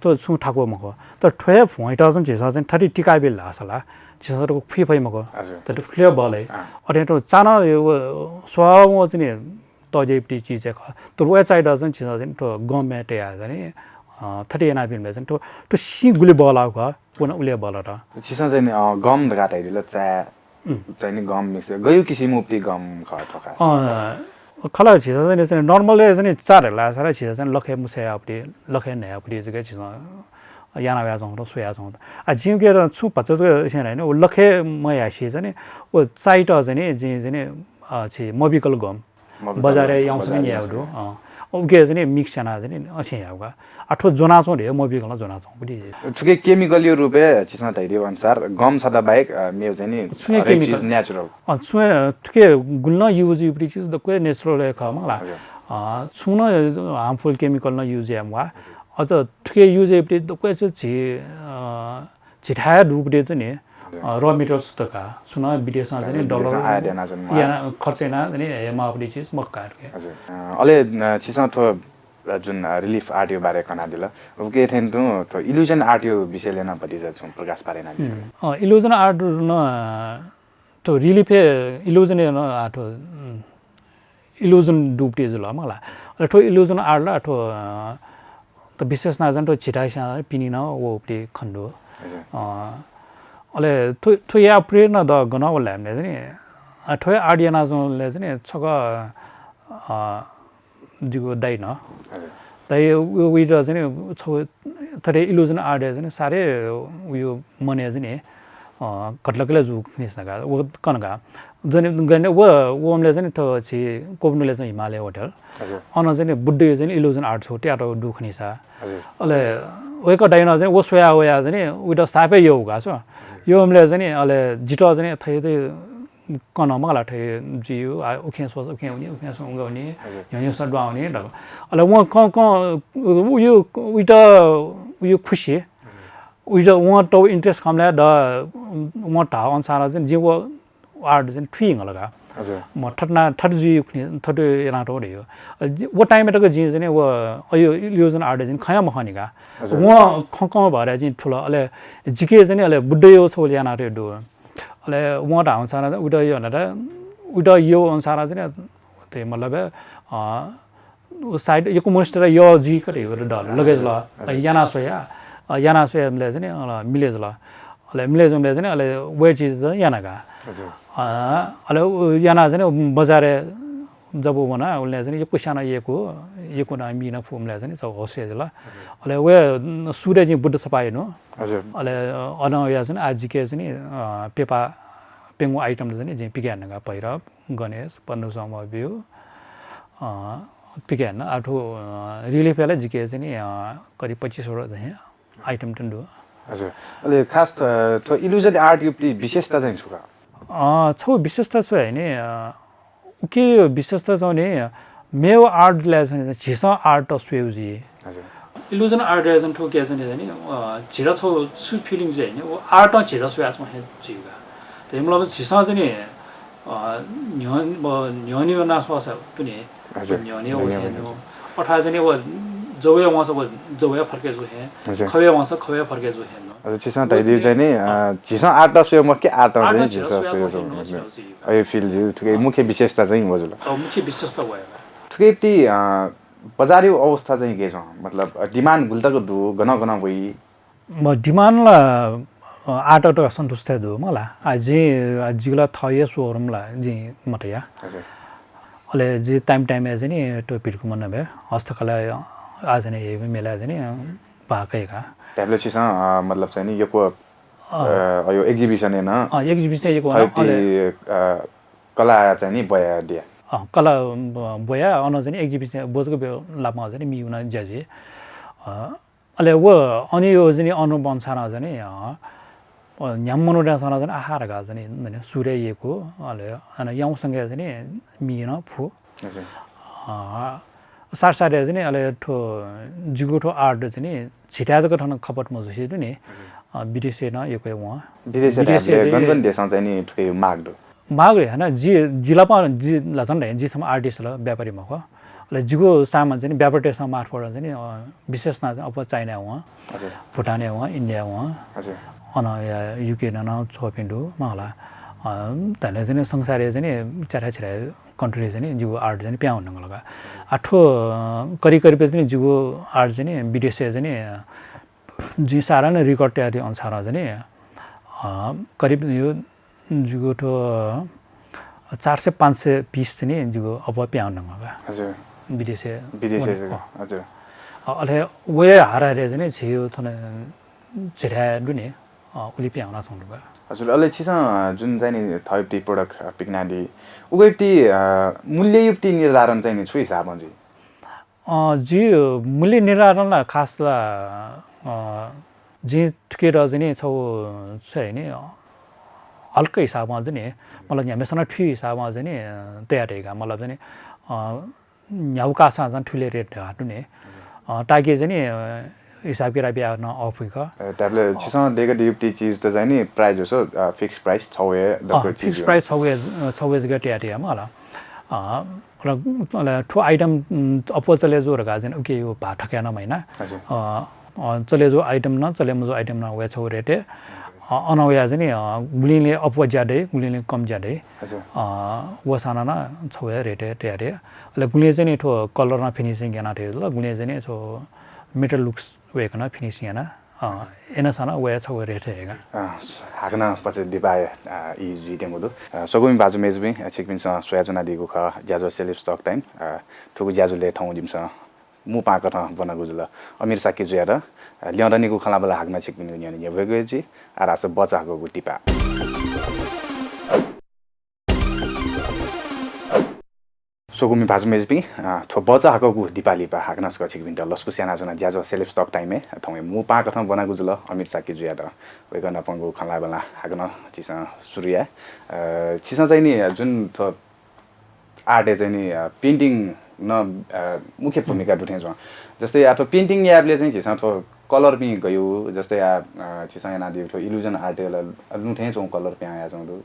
थ्व छुं थाकु मखु। तर थ्व हे भ्वंयात चाहिँ झीसं चाहिँ थथे टिका बिल धाःसा ला, झीसं चाहिँ खुइ फइ मखु। हजुर। तर थ्व खुले बलय्। अँ। अथे थ्व चा नं यो स्वभावं चाहिँ नि तःज्याइपिं चिज हे खः। तर वया चायात चाहिँ झीसं चाहिँ थ्व गमय् तयाः चाहिँ नि, अ, थथे यानाबिल चाहिँ थ्व, थ्व सिं गुलि बल्लाःगु खः, व नं उलि हे बल्लात। छिसं चाहिँ नि, अ, गम धकाः धयादिल, चा उम्। चाहिँ नि गम mix, गयु किसिमपिं गम खः थ्व खास? अँ, खला झीसं चाहिँ नि, चाहिँ नि normal-य् चाहिँ नि चा धाःसा ला झीसं चाहिँ नि लखय् मुछय् याःपिं, लखय् न्हय्‌याःपिं जक झीसं याना वयाच्वंगु दु, स्वयाच्वंगु दु। आ, जिं उके छुं भचा जक स्यना नि, व लखय् मयासें चाहिँ नि, व चायात चाहिँ नि, जिं चाहिँ नि, अ, छि मबिकल गम। मबिकल बजारय् गम, याउँसां बजारय् न्यायेगु दु। याउँसां। अँ। उके चाहिँ नि mix यानाः चाहिँ नि असें याःगु का। आ, थ्व ज्वनाच्वंगु दु, मबिकलं ज्वनाच्वंगु दु। थुके chemical-या रूपय् छिसं धयादीगु अनुसार गम छता बाहेक, अ, मेगु चाहिँ नि छुं हे हरेक chemical। चिज natural। अँ, छुं हे, अ, थुके गुलि नं use याइपिं चिज दक्व हे natural हे खः मला। हजुर। अ, छुं नं harmful chemical नं use याये म्वाः। हजुर। अझ थुके use याइपिं दक्व हे चाहिँ झी, अ, झीथाय् दुपिं चाहिँ नि, हजुर। अ, raw materials दु का। छुं नं विदेशं चाहिँ नि विदेशं dollar आयात यानाच्वने म्वाः। याना खर्च यानाः चाहिँ नि हयेमाःपिं चिज मखु का थुके। हजुर। अ, अले, अ, छिसं थ्व, अ, जुन, अ, relief art-या बारे कनादिल, उके थें तुं थ्व illusion art-या विषयलय् नं भतिचा छुं प्रकाश पारे यानादिसँ। हम्म। अ, illusion art नं, अ, थ्व relief हे illusion हे नं, अ, थ्व, उम्, illusion दुपिं जुल मला। अले थ्व illusion art ला थ्व, अ, त विशेष यानाः चाहिँ थ्व झीथाय् सिंया पिने नं वःपिं खने दु। हजुर। अ, अले थ्व, थ्व याये प्रेरणा द गनं वल धायेबलय् चाहिँ नि, अ, थ्व हे art यानाच्वंबलय् चाहिँ नि छकः, अ, जिगु दाइ नं। हजुर। दाइ उ, उइत चाहिँ नि छगू थथे illusion art-य् चाहिँ नि साह्रै उयो मनय् चाहिँ नि, अ, घतलकले जूगु खनिस का, व कन का। जने, गने, व, वंबलय् चाहिँ नि थ्व छि कोबनुलय् चाहिँ हिमालय होटल। हजुर। अन चाहिँ नि बुद्धया चाहिँ नि illusion art छगू तयातःगु दु खनिसा। हजुर। अले वय्‌कः दाइनं चाहिँ नि व स्वया वया चाहिँ नि उइत साप हे यःगु का छ। हजुर। यःबलय् चाहिँ नि अले जितः चाहिँ नि थथे कन मला थथे जुइ, आ, उखें स्वस उखें वनी, उखें स्वस उखें वनी, हजुर। न्ह्यःने स्वस दुहां वनी धकाः। अले वं कं, कं, उ, उ, उइत, उयो खुसी। हजुर। उइत वं तःगु interest खंबलय् द, वं धाःगु अनुसार चाहिँ जिं व art चाहिँ थुइ हल का। हजुर। म थथे याना थथे जुइ उखें, थथे यानातःगु धयो। अ, जि, व time-य् तक जिं चाहिँ नि व, अ, यो illusion art चाहिँ खया मखनी का। हजुर। वं खं, कं भएर चाहिँ थुल। अले जिके चाहिँ नि अले बुद्धया छगू यानातःगु दु। अले वं धाःगु अनुसार उइत यः यानात, उइत यःगु अनुसार चाहिँ नि, मतलब, अ, उ side यक्व मनूतय्‌त यः जुइक धइगु दु, लगय् जुल। हजुर। याना स्वया, अ, याना स्वयाबलय् चाहिँ नि, अ, मिले जुल। अले मिले जूबलय् चाहिँ नि, अले व हे चिज याना का। हजुर। अ, अले उ याना चाहिँ नि बजारय् जब वना, उबलय् चाहिँ नि यक्व स्यानाः यय्‌कू, यय्‌कू नं बी नं फुबलय् चाहिँ नि छगू होश जुल। हजुर। अले व हे सुरुइ जिं बुद्ध छपा यनु। हजुर। अले, अ, अनं वया चाहिँ नि आः जिके चाहिँ नि, अ, प्यपा प्यंगू item चाहिँ नि जिं पिके याना का, भैरव, गणेश, पन्नु सम ब्यू, अ, पिके याना। आः थ्व, अ, relief-य् ला जिके चाहिँ नि, अ, करिब पच्चिस वटा चाहिँ item तुं दु। हजुर। अले खास, अ, थ्व illusion art-या विशेषता चाहिँ छु का? अ, छगू विशेषता छु हे नि, अ, उके विशेषता चाहिँ नि, मेगु art-लय् चाहिँ नि झीसं art स्वयेगु जुइ। हजुर। Illusion art-य् चाहिँ थ्व के चाहिँ नि, अ, झीत छगू छु feeling जुइ नि, व art-ं झीत स्वयाच्वं हे जुइ का। त मतलब झीसं चाहिँ नि, अ, न्ह्यः-, व न्ह्यःने वना स्वःसा तुं नि, हजुर। न्ह्यःने व न्ह्यःने चाहिँ वना। नु, अथवा चाहिँ नि व जवय् वंसा व जवय् फर्के जू हे, हजुर। खवय् वंसा खवय् फर्के जू हे नु। अझ छिसं धयादिउ चाहिँ नि, अ, झीसं आर्ट त स्वये मखु कि आर्ट त चाहिँ झीसं स्वये चाहिँ मखु। अ, यो field जु थुके मुख्य विशेषता चाहिँ व जुल। अ, मुख्य विशेषता व हे। थुके ति, अ, बजारयु अवस्था चाहिँ के छ? मतलब, अ, demand गुलि तक दु, गन गन वइ? म demand ला, अ, आर्ट त सन्तुष्ट दु मला। आ, जि, आ, जिगु ला थःयु showroom ला, जि मत या। हजुर। अले जि time time ए चाहिँ नि, तो भिडकुमन बे, हस्तकला, आ, चाहिँ नि, हे मेला चाहिँ नि, अ, भाग हे का। त्याबले छिसं, अ, मतलब चाहिँ नि, यक्व, अ। अ, यो exhibition ए न। अ, exhibition ए यक्व थैति, अले अ, कला चाहिँ नि बया दिया। अ, कला, ब-, बया, अन चाहिँ नि exhibition, बोजक बे लापमा चाहिँ नि, मिउना ज्याजि। अ, अले व अनि यो चाहिँ नि अनुभव अनुसार चाहिँ नि, अ, अ, न्ह्याम्ह मनूतय्सं चाहिँ नि आहा धकाः चाहिँ नि, चाहिँ नि सुरय् यय्कू, अले अन याउँसंगय् चाहिँ नि मिन फु। हजुर। अ, साथ साथै चाहिँ नि अले थ्व जिगु थ्व आर्ट चाहिँ नि झिथाय् जक थन खपत मजुसे दु नि। हजुर। अ, विदेशय् नं यक्व वं। विदेशय् विदेशय् धायेबलय् चाहिँ गन गन देशं चाहिँ नि थुके माग दु। माग हे न, जि, जि ला पा, जि ला झन् धाइ, जि छम्ह artist ल, व्यापारी मखु। अले जिगु सामान चाहिँ नि व्यापारीतय्सं मार्फत चाहिँ नि, अ, विशेष नं चाहिँ अप्वः चाइनाय् वं, हजुर। भुटानय् वं, इन्डियाय् वं, हजुर। अन या UK नं नं छ्वपिं दु, मला। अ, धाइले चाहिँ नि संसारय् चाहिँ नि च्याथाय् छिथाय् country चाहिँ नि जिगु आर्ट चाहिँ नि पिहां वनेगु लगा। आ थ्व, अ, करिब करिब चाहिँ नि जिगु आर्ट चाहिँ नि विदेशय् चाहिँ नि, अ, जिं सारा नं record तयादी अनुसार चाहिँ नि, अ, करिब यो जिगु थ्व चार सय पाँच सय piece चाहिँ नि जिगु अप्वः पिहां वनेगु का। हजुर। विदेशय् विदेशय् वने, जक, अँ। हजुर। अ, अले वये हारा हारा चाहिँ नि झिउ थन झिथाय् दु नि, अ, उलि पिहां वनाच्वंगु का। हजुर, अले छिसं, अ, जुन चाहिँ नि थःयु tea product, अ, पिकनादी, उगु tea, अ, मूल्ययु tea निर्धारण चाहिँ नि छु हिसाबं जुइ? अ, जि मूल्य निर्धारण ला खास ला, अ, जिं थुके द चाहिँ नि छौ, छु हे नि, अ, हल्का हिसाबं चाहिँ नि, मतलब न्ह्याम्हेसिनं थुइ हिसाबं चाहिँ नि, अ, तयार हे का। मतलब चाहिँ नि, अ, न्ह्यागु कासां चाहिँ थुले rate धकाः दु नि। अ, ताकि चाहिँ नि, अ, हिसाब किताब याना अफुइ का। अ, त्याबले छिसं देका दिउ tea चिज त चाहिँ नि price जसो, अ, fixed price छौ हे अ, दक्व चिज fixed price छौ हे, अ, छौ हे जक तयार हे मला। अ, र, अले थ्व item, उम्, अप्वः चले जू धकाः चाहिँ नि उके यो भाः थकाय् नं महिना। हजुर। अ, अ, चले जू item नं, चले मजू item नं वये छौ rate हे। अ, अन वया चाहिँ नि, अ, गुलिंले अप्वः ज्यादा हे, गुलिंले कम ज्यादा हे। हजुर। अ, व साना नं छौ हे rate हे तयार हे। अले गुलिं चाहिँ नि थ्व colour नं finishing याना थें जुल, गुलिं चाहिँ नि थ्व metal looks वय्कलं finishing याना। अ, एन साना वया छौ rate हे का। अ, हाकनं पचे दिपाय्, अ, ई जुइत्यंगु दु। अ, स्वकुमि भाजु मय्जुपिं, अ, छिकपिन्सं स्वयाच्वनादीगु खः ज्याझ्वः Celebs Talk Time। अ, थुगु ज्याझ्वलय् थौं जिमिसं मू पाहां कथं ब्वनागु जुल अमिर शाक्य जुयात। अ, ल्यं दनिगु खँल्हाबल्हा हाकनं छिकपिनिगु न्ह्यःने न्ह्यब्वयेगु हे जुइ। आः धाःसा बचा हाकःगु दिपा। स्वकुमि भाजु मय्जुपिं, अ, थ्व बचा हाकःगु दिपा लिपा हाकनं छकः छिकपिन्त लसकुस यानाच्वना ज्याझ्वः Celebs Talk Time-य् थौंया मू पाहां कथं ब्वनागु जुल अमिर शाक्य जुयात। वय्कःनापंगु खँल्हाबल्हा हाकनं झीसं सुरु याये। अ, छिसं चाहिँ नि जुन थ्व art-य् चाहिँ नि, अ, painting नं, अ, मुख्य भूमिका दु थें च्वं। जस्तै आः थ्व painting यायेबलय् चाहिँ झीसं थ्व colour-पिं गयु, जस्तै आः, अ, झीसं यानादीगु थ्व illusion art-य् ला लुँ थें च्वं colour पिहां याच्वं दु।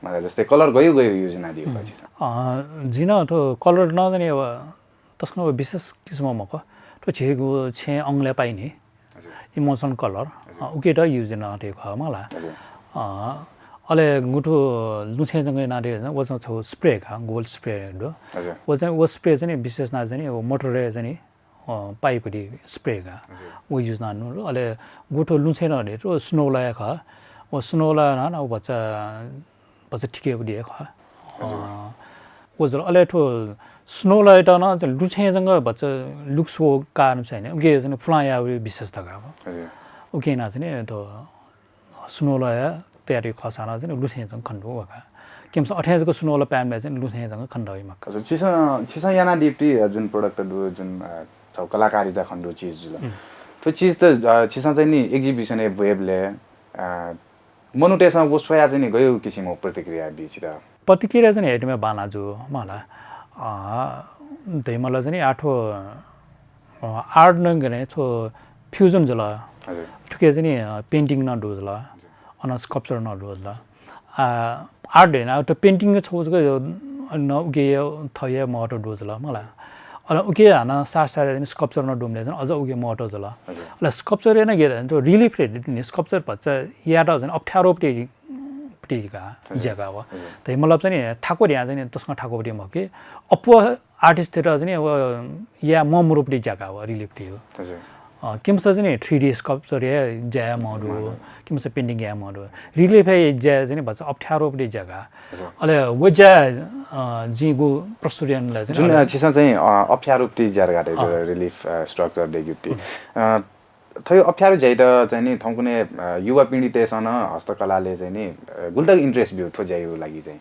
मतलब जस्तै colour गयु गयु use यानादीगु खः झीसं? अ, जिं नं थ्व colour नं चाहिँ नि अब तसकं विशेष किसिमं मखु। थ्व झीगु छेँय् अंगलय् पाइ नि। हजुर। Emulsion colour, हजुर। अ, उके त use यानातःगु खः मला। हजुर। अ, अले गुथु लुँ थें जक यानातःगु व चाहिँ छौ spray का, gold spray दु। हजुर। व चाहिँ, व spray चाहिँ नि विशेष याना चाहिँ नि व motor-य् चाहिँ नि, अ, pipe-य् spray का। हजुर। व use याना नु। अले गुथु लुँ थें नं दु, snow ला खः। व snow ला नं व भचा भचा थिकेगु दे खः। हजुर। अ, व जुल। अले थ्व snow ला-यात नं लुँ थें जक भचा looks व कारण चाहिँ नि, उके चाहिँ नि फुलां याःगु विशेषता का। हजुर। उके याना चाहिँ नि थ्व snow ला-या तयारी खःसां नं चाहिँ नि लुँ थें जक खने दु व का। केमस अथें जक snow ला पायेबलय् चाहिँ नि लुँ थें जक खने दइ मखु। हजुर, छिसं, छिसं यानादीगु जुन product दु, जुन, अ, थ्व कलाकारिता खने दु चिज जुल। हम्म। थ्व चिज त, अ, छिसं चाहिँ नि exhibition-य् ब्वयेबलय्, अ, मनूतय्सं व स्वयाः चाहिँ नि गय् किसिमं प्रतिक्रिया बी छित? प्रतिक्रिया चाहिँ नि हेटुमे बांला जू मला। अ, धइमला चाहिँ नि आः थ्व, अ, art नं गने छौ fusion जुल। हजुर। थुके चाहिँ नि, अ, painting नं दु जुल। हजुर। अन sculpture नं दु जुल। अ, art हे ना, त painting छौ जक, अ, न उके थःया महत्व दु जुल मला। अले उके हानं सार सार चाहिँ sculpture नं दुम्ले चाहिँ अझ उके महत्व जुल। अले sculpture याना गेर चाहिँ relief रे नि sculpture भचा यात चाहिँ अप्ठ्यारो पति पति का ज्याका व। तै मतलब चाहिँ थाको ध्या चाहिँ तसकं थाको पति मके अप्व artist तिर चाहिँ अब या ममरुपति ज्याका व relief ति हो। किमस चाहिँ three D sculpture या ज्या महदु, किमस painting या महदु। Relief हे ज्या चाहिँ भचा अप्ठ्यारो पति ज्याका। अले व ज्या जिगु प्रस्तुति यानला चाहिँ जुन छिसा चाहिँ अप्ठ्यारो पति ज्याका relief structure देगुति। थयो अप्ठ्यारो ज्याइत चाहिँ नि थौंकुने युवा पीढीतय्‌सं हस्तकलाले चाहिँ नि गुलतक interest बिउ थ्व ज्यायु लागि चाहिँ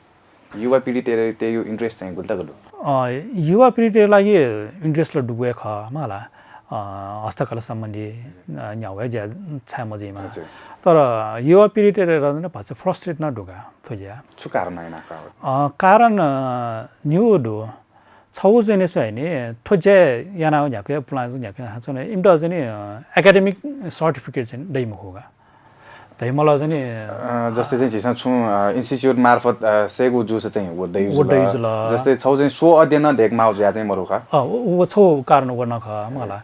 युवा पीढीतय्‌यु interest चाहिँ गुलतक दु। युवा पीढीतय्‌यु लागि interest ल दुगु हे खः मला। हस्तकला सम्बन्धी न्यावया ज्या छाय मजिमा। तर युवा पीढीतय्‌यु भचा frustrate न दुगा थ्व ज्या। छु कारण है ना? कारण न्यू दु। छौ चाहिँ नि स्वया नि थ्व ज्या याना न्याके पुलां न्याके हाचो ने इमत चाहिँ नि academic certificate चाहिँ दइ मखुगा। तै मला चाहिँ नि जस्तै चाहिँ झिसा छु institute मार्फत सेगु जुस चाहिँ वो दइ वो दइ जुल। जस्तै छौ चाहिँ स्व अध्ययन देख माउ ज्या चाहिँ मरुखा। अ वो छौ कारण वो न ख मला।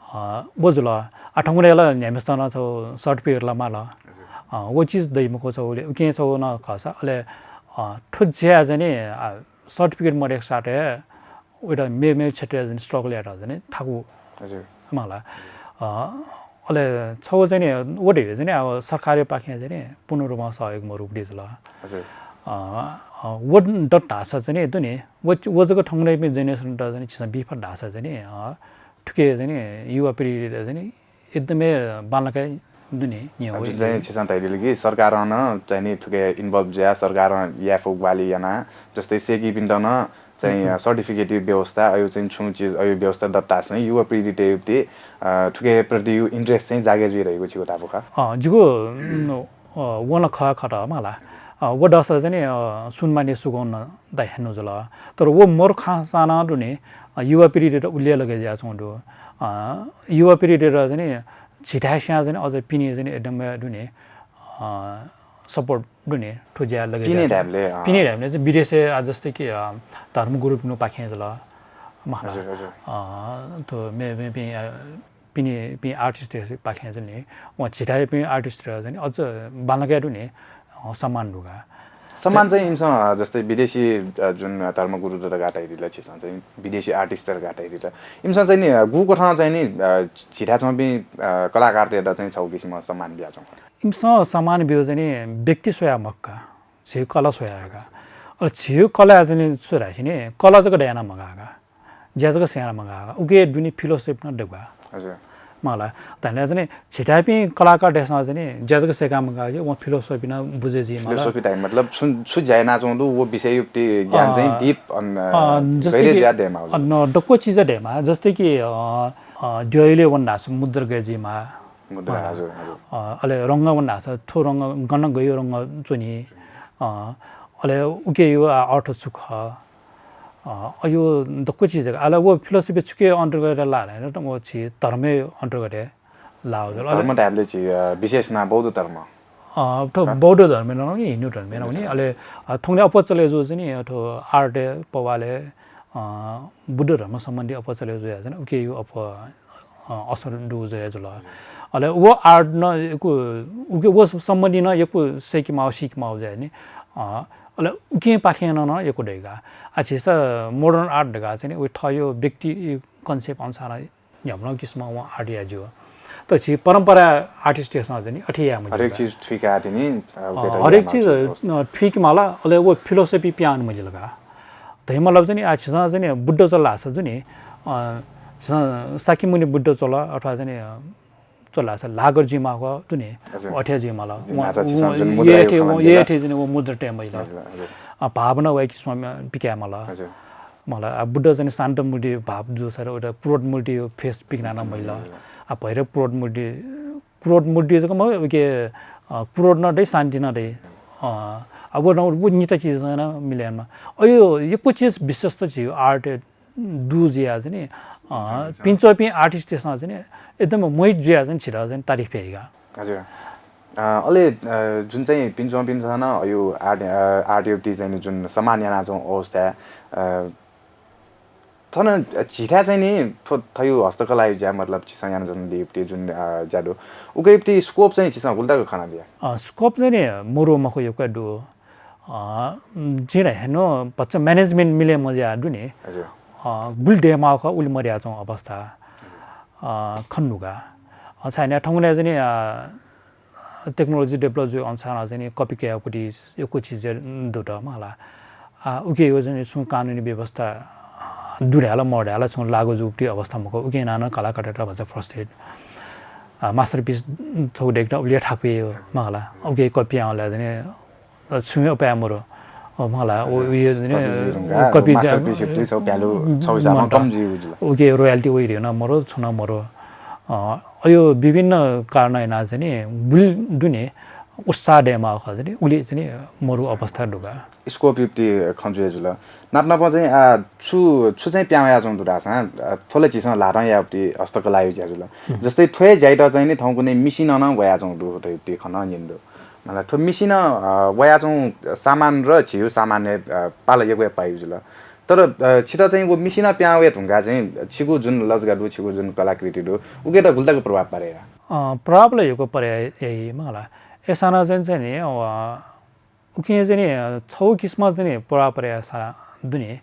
अ वो जुल। आ ठंगुने ला न्यामिस्त न छौ certificate ला माला। अ वो चीज दइ मखु छौ उके छौ न खसा अले अ थ्व ज्या चाहिँ नि certificate मरेक साथे उइटा मे मे क्षेत्र जन struggle यात जन थाकु। हजुर। मला। अ अले छौ चाहिँ नि वो दे चाहिँ नि अब सरकारी पाखे चाहिँ नि पूर्ण रूपमा सहयोग मरुप दि जुल। हजुर। अ वो दत धासा चाहिँ नि दुनि वो वो जक ठंगुने मे generation त चाहिँ नि छिसा बिफा धासा चाहिँ नि अ थुके चाहिँ नि युवा पीढी चाहिँ नि एकदमै बांलाकाइ दुने न्यौ। अब चाहिँ छिसा धैदिल कि सरकारं न चाहिँ नि थुके involve ज्या सरकारं याफु ग्वाली याना जस्तै सेकीपिन्त न चाहिँ certificate व्यवस्था अयु चाहिँ छु चीज अयु व्यवस्था दत्ता चाहिँ युवा पीढी ते थुके प्रति interest चाहिँ जागे जुइ रहेको छिको तापुखा। अ जिगु वन ख खट मला। अ वो दस चाहिँ नि सुनमाने सुगौन दाइ हेनु जुल। तर वो मोर खासाना दुने युवा पीढी ते उल्ले लगे ज्या छौ दु। अ युवा पीढी ते चाहिँ नि झिथाय् स्यां चाहिँ अझ पिने चाहिँ एकदम दुने अ support दुने थ्व ज्या लगे पिने ज्या। ढ्यामले, अ। पिने ढ्यामले चाहिँ विदेशे आ जस्तै कि अ धर्मगुरुपिनु पाखें जल। महाराज। हजुर, हजुर। अ थ्व मे मे पि अ पिने पि artist पाखें चाहिँ नि व झिथाय् पि artist चाहिँ अझ बांलागे दुने अ सम्मान दुगा। सम्मान चाहिँ इमसं अ जस्तै विदेशी अ जुन धर्मगुरु दत गाताइदिल छिसं चाहिँ विदेशी artist दत गाताइदिल। इमसं चाहिँ नि अ गु कथं चाहिँ नि अ झिथाय् छौं पि अ कलाकारते द चाहिँ छौ किसिम सम्मान बिया छौं। इमसं सम्मान बियो चाहिँ नि व्यक्ति स्वया मक्का, झिउ कला स्वया का। अले झिउ कला चाहिँ नि छु राखि नि कला जक दयाना मगागा। ज्या जक स्याना मगागा। उके दुनि philosophy न दगा। हजुर। मला। तले चाहिँ नि झिथाय् पि कलाकार देशना चाहिँ नि ज्या जक सेका मगागा, व philosophy न बुझे जि मला। Philosophy time मतलब सुन छु ज्याना छौं दु वो विषय युक्ति ज्ञान चाहिँ अ, deep अन अ जस्तै गैरे कि ज्या देमा। अन दक्व चीज देमा जस्तै कि अ अ द्यहिले वन दास मुद्र गजिमा। मुद्रा, हजुर, हजुर। अ, अले रंग वन धाःसा थ्व रंग गन गयो रंग च्वनी। अ, अले उके यो आ अर्थ छु खः। अ, अयो दक्व चीज अले वो philosophy छुके अन्तर्गत ला रे न वो छि धर्म अन्तर्गत ला हो। अले धर्म धायेबले छि अ विशेष ना बौद्ध धर्म। अ थ्व बौद्ध धर्म न नि हिन्दू धर्म न नि अले अ थौंले अप चले जो चाहिँ नि अ थ्व art पवाले अ बुद्ध धर्म सम्बन्धी अप चले जो या चाहिँ उके यो अप अ असर दु जया जुल। अले वो art न यक्व उके वो सम्बन्धी न यक्व सेकि माउ सिकि माउ जया नि। अ अले उके पाखे न न यक्व दइगा। आ छिसा modern art दगा चाहिँ नि उ थयो व्यक्ति concept अनुसार न्याम्न किसिम व art या ज्यू। त छि परम्परा artist सन चाहिँ नि अथे या मुझे हरेक चीज थुइका तिनि अ हरेक चीज थुइक माला अले वो philosophy प्यान मुझे लगा। धै मतलब चाहिँ नि आ छिसा चाहिँ नि बुद्ध चल आसा जुनि अ छिसा शाक्यमुनि बुद्ध चल अथवा चाहिँ नि चल आसा लागर जिमा को दुनि अथे जिमा ल ये थे ये थे चाहिँ वो मुद्रा टे मैला। अ भावना वै किसिम पिका मला। मला आ बुद्ध चाहिँ शान्त मूर्ति भाव जो सर उटा क्रोध मूर्ति face पिकना न मैला। आ भैरव क्रोध मूर्ति क्रोध मूर्ति जक म उके क्रोध न दे शान्ति न दे। अ अब न वो निता चीज न मिलेन। अयो यक्व चीज विशेषता छि art दु जिया चाहिँ नि अ पिन्चोपिं artist सन चाहिँ नि एकदम मोहित जुया चाहिँ छिरा चाहिँ तारिफ हेगा। हजुर। अ अले अ जुन चाहिँ पिन्चोपिं सन अयो art अ art युक्ति चाहिँ नि जुन सम्मान याना छौं अवस्था अ थन झीथाय् चाहिँ नि थ्व थयु हस्तकलायु ज्या, मतलब, छिसं याना च्वनादीगु जुन, अ, ज्या दु, उकिया स्कोप चाहिँ छिसं गुलि तक खनादिया? अ, स्कोप चाहिँ नि मरु मखु यक्व दु। अ, जिं हेन्नु भचा management मिले मज्या दु नि। हजुर। अ, गुलि दयेमाःगु खः, उलि मदयाच्वंगु अवस्था, अ, खने दु का। अ, छाय् न्ह्याः थौंकन्हय् चाहिँ नि, अ, technology develop जुइ अनुसार चाहिँ नि copy कयागु यक्व चिज दुत मला। आ, उकिया चाहिँ नि छुं कानुनी व्यवस्था दु धायेला मदु धायेला छुं लागू जूगु अवस्था मखु। उकिं यानाः नं कलाकारत भचा frustrate। आ, masterpiece छगू दय्केत उलि थाकुइ मला। उकिया copy यायेगु ला चाहिँ नि छुं हे उपाय मरु। अ, मला, व, हजुर। व, यो, copy जुइ धुंकाः, copy masterpiece छगू value छगू हिसाबं मन्त। कम जुइ जुल। उकिया royalty वइ धुन मरु, छुं नं मरु। अ, अय् विभिन्न कारणं यानाः चाहिँ नि गुलि दु नि उत्साह दयेमाःगु खः चाहिँ नि, उलि चाहिँ नि मरु अवस्था दु का। Scope युक्ति खँ जुइ जुल। नाप नाप चाहिँ, आ, छु, छु चाहिँ पिहां वयाच्वंगु दु धाःसा, आ, थ्व ला झीसं ल्हातं याःगु हस्तकलायु ज्या जुल। हम्म। जस्तै थ्व हे ज्याइत चाहिँ नि थौंकन्हय् machine नं वयाच्वंगु दु, थ्व युक्ति खँ नं न्यने दु। मतलब, थ्व machine, अ, वयाच्वंगु सामान र झीगु सामानय्, अ, पाला यक्व हे पाइगु जुल। तर, अ, छित चाहिँ व machine पिहां वये धुंकाः चाहिँ छिगु जुन लजगा दु, छिगु जुन कलाकृति दु, उकियात गुलि तक प्रभाव पारे याः? अ, प्रभाव ला यक्व पारे याइ मला। अय्सां नं चाहिँ, चाहिँ नि, अ, उकिं चाहिँ नि, अ, छगू किसिमं चाहिँ नि प्रभाव पारे याःसा दु नि,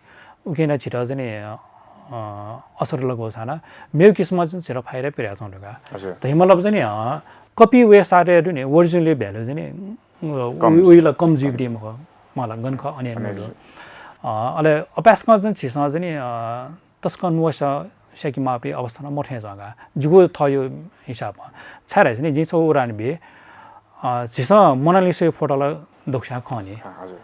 उकिं नं झीत चाहिँ नि, अ, असर लगवःसां नं मेगु किसिमं चाहिँ झीत फाइदा पिहां वयाच्वंगु दु का। हजुर। धइगु मतलब चाहिँ नि, अ, copy वये साथय् दु नि, original value चाहिँ नि, अ, कम। उइ-, उइ ला कम जुइबलय् मखु, मला गन खः अनेक अनेक दु। जुइ। अ, अले अपाय्सकं चाहिँ झीसं चाहिँ नि, अ, तसकं नुगः स्याकेमाःगु अवस्था नं मथें च्वं का, जिगु थःगु हिसाबं। छाय्धाःसा नि जिं छगू उदाहरण बी, अ, झीसं मोनालिसाया photo ला दक्वस्यां खं नि। अँ, हजुर।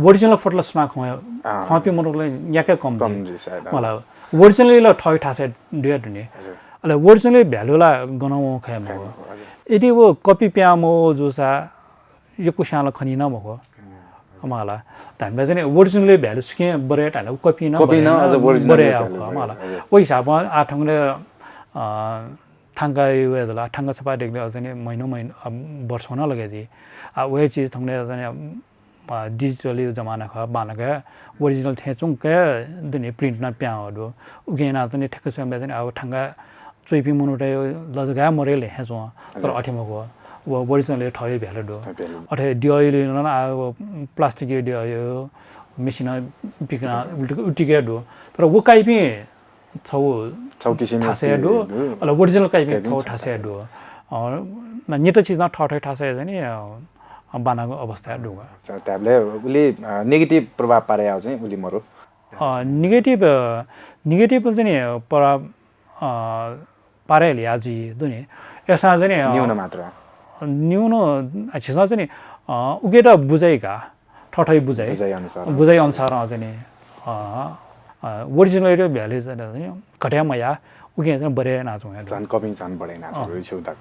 Original photo ला सुनां खं, अँ। खंपिं मनूत ला न्याक्व कम कम जुइ। जुइ सायद, अँ। मला, original ला थःगु थासय् दु हे दु नि। हजुर। अले original value ला गनं वं खः हे मखु। खः हे मखु, हजुर। यदि व copy पिहां मवःगु जूसा यक्वस्यां ला खनी नं मखु। हम्म। मला, धाइबलय् चाहिँ नि original value छुकिं बढे धाल, copy नं copy बढे नं, नं अझ original बढे value याः बढे, मला। हजुर। व हिसाबं आः थौंकन्हय्, अ, थांकाय् वये जुल, थांका छपा दय्केत चाहिँ नि महिनौं महिनौं, अ, वर्षौं नं लगे जुइ। आ, व हे चिज थौंकन्हय् चाहिँ नि, अ, digital जमाना खः, बांलाक original थें च्वंक दु नि, print नं पिहां वःगु दु। उकिं यानाः चाहिँ नि ठ्याक्क स्वयेबलय् चाहिँ नि, आ, व थांका च्वइपिं मनूतय् लजगाय् मदय् ले हे च्वं, तर हजुर। अथे मखु। व original-य् थःगु value दु। थःगु value। अथे दिवालीइ नं आ, व plastic-या दिवा, machine पिकना उल्टि-, उल्टिके दु। तर व काइपिं छगू छगू किसिमया थासय् दु, दु। अले original काइपिं काइपिं थःगु छगू थासय् थासय् दु। अ, न, निता चिज नं थःथःगु थासय् चाहिँ नि, अ, बांलाःगु अवस्था दु। स-, धाइबलय् उलि, अ, negative प्रभाव पारे याः चाहिँ उलि मरु। अ, negative, अ, negative चाहिँ नि प्रभाव, अ, पारे याः जुइ दु नि। अय्सां चाहिँ नि, अ, न्यून मात्रा। न्यून, अ, झीसं चाहिँ नि, अ, उकियात बुझाइ का, थःथःगु बुझाइ। बुझाइ अनुसार। बुझाइ अनुसार चाहिँ नि, अ, अ, original-या value चाहिँ नि घटे मयाः, उकिं चाहिँ बढे यानाच्वं हे दु। झन् copy झन् बढे यानाच्वं अँ। हे दु दु।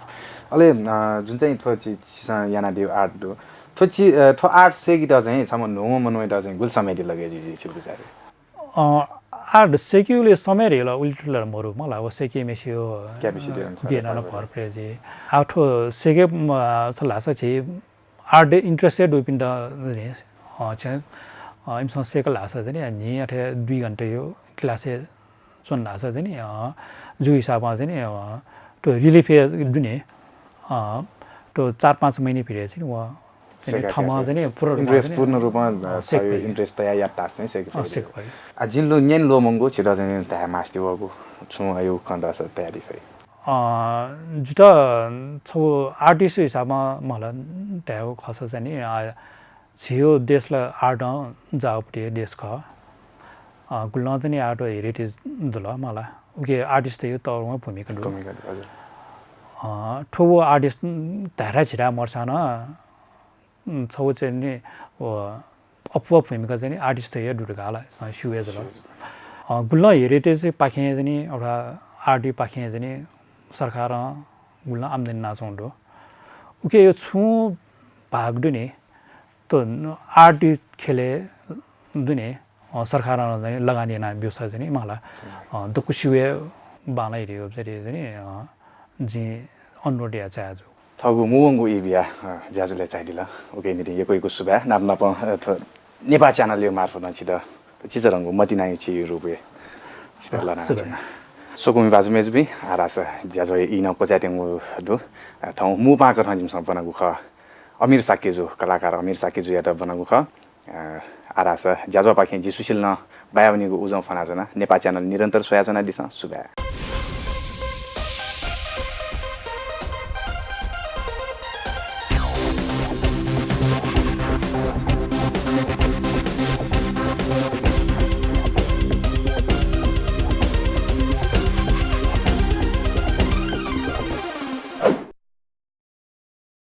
अले, अ, जुन चाहिँ थ्व चि-, छिसं यानादीगु art दु, थ्व चि-, अ, थ्व art सय्केत चाहिँ छम्ह न्हूम्ह मनूयात चाहिँ गुलि समय दइ लगे जुइ, जुइ छिगु विचारय्? अ, art सय्केगुली समय धइगु ला उलि ठूला मरु मला, व सय्के मसय्के, क्यापेसिटी अनुसार उकिं यानाः भर परे जुइ। आ, थ्व सय्के, म, छ धाःसा झी art-य् interest दुपिन्त नि, अ, छ, अ, इमिसं सय्कल धाःसा चाहिँ नि, न्हि अथे दुई घण्टाया class-य् च्वन धाःसा चाहिँ नि, अ, जिगु हिसाबं चाहिँ नि, अ, थ्व relief-य् दु नि, अ, थ्व चार पाँच महिना भित्र चाहिँ नि व चाहिँ नि सय्का थःम्हं सय्का। चाहिँ नि पूर्ण रूपमा interest चाहिँ नि, पूर्ण रूपमा, अ, अ, सय्क फइ। Interest तयाः यात धाःसा चाहिँ सय्क अ, फइ। सय्क फइ। आ, जिं ल्व-, न्यने ल्वःमंगु छित चाहिँ नि धाये मास्ति वःगु छुं अय् खँ धाःसा धयादी फइ। अ, जितः छगू artist हिसाबमा मला धायेगु खःसा चाहिँ नि, अ, झीगु देश ला art-ं जाःगु देश खः। अ, गुलिनं चाहिँ नि art heritage दु ला मला। उकिं artist-या तःधंगु भूमिका दु। भूमिका दु, हजुर। अ, थ्व व artist धायेत झिथाय् मदुसां नं, उम्, छगू चाहिँ नि, व अप्वः भूमिका चाहिँ नि artist-या दु धकाः ला स-, स्यू हे जुल। स्यू हे जुल। अ, गुलिनं heritage पाखें चाहिँ नि, अथवा art पाखें चाहिँ नि सरकारं गुलिनं आम्दानी यानाच्वंगु दु। उकिया छुं भाग दु नि, थ्व art ख्यलय् दु नि, अ, सरकारं चाहिँ लगानी याना ब्यूसा चाहिँ नि मला, अ, दक्व स्यू हे बांलाइ धइगु चाहिँ नि, अ, जिं अनुरोध याये चाहे जू। थःगु मुंवंगु ई बियाः, अ, ज्याझ्वलय् झायादिल। उकिया निंतिं यक्व यक्व सुभाय्। नाप नापं, अ, थ्व नेपाः channel-या मार्फतं छित चिचाधंगु मतिनाया छिगु रूपय् लनाच्वना। स्वकुमि भाजु मय्जुपिं, आः धाःसा ज्याझ्वः ई नं क्वचायेत्यंगु दु। अ, थौं मू पाहां कथं जिमिसं ब्वनागु खः अमिर शाक्यजु, कलाकार अमिर शाक्यजुयात ब्वनागु खः। अ, आः धाःसा ज्याझ्वःपाखें जि सुशील नं बायावनीगु उजं फ्वनाच्वना। नेपाः च्यानल निरन्तर स्वयाच्वनादिसँ। सुभाय्।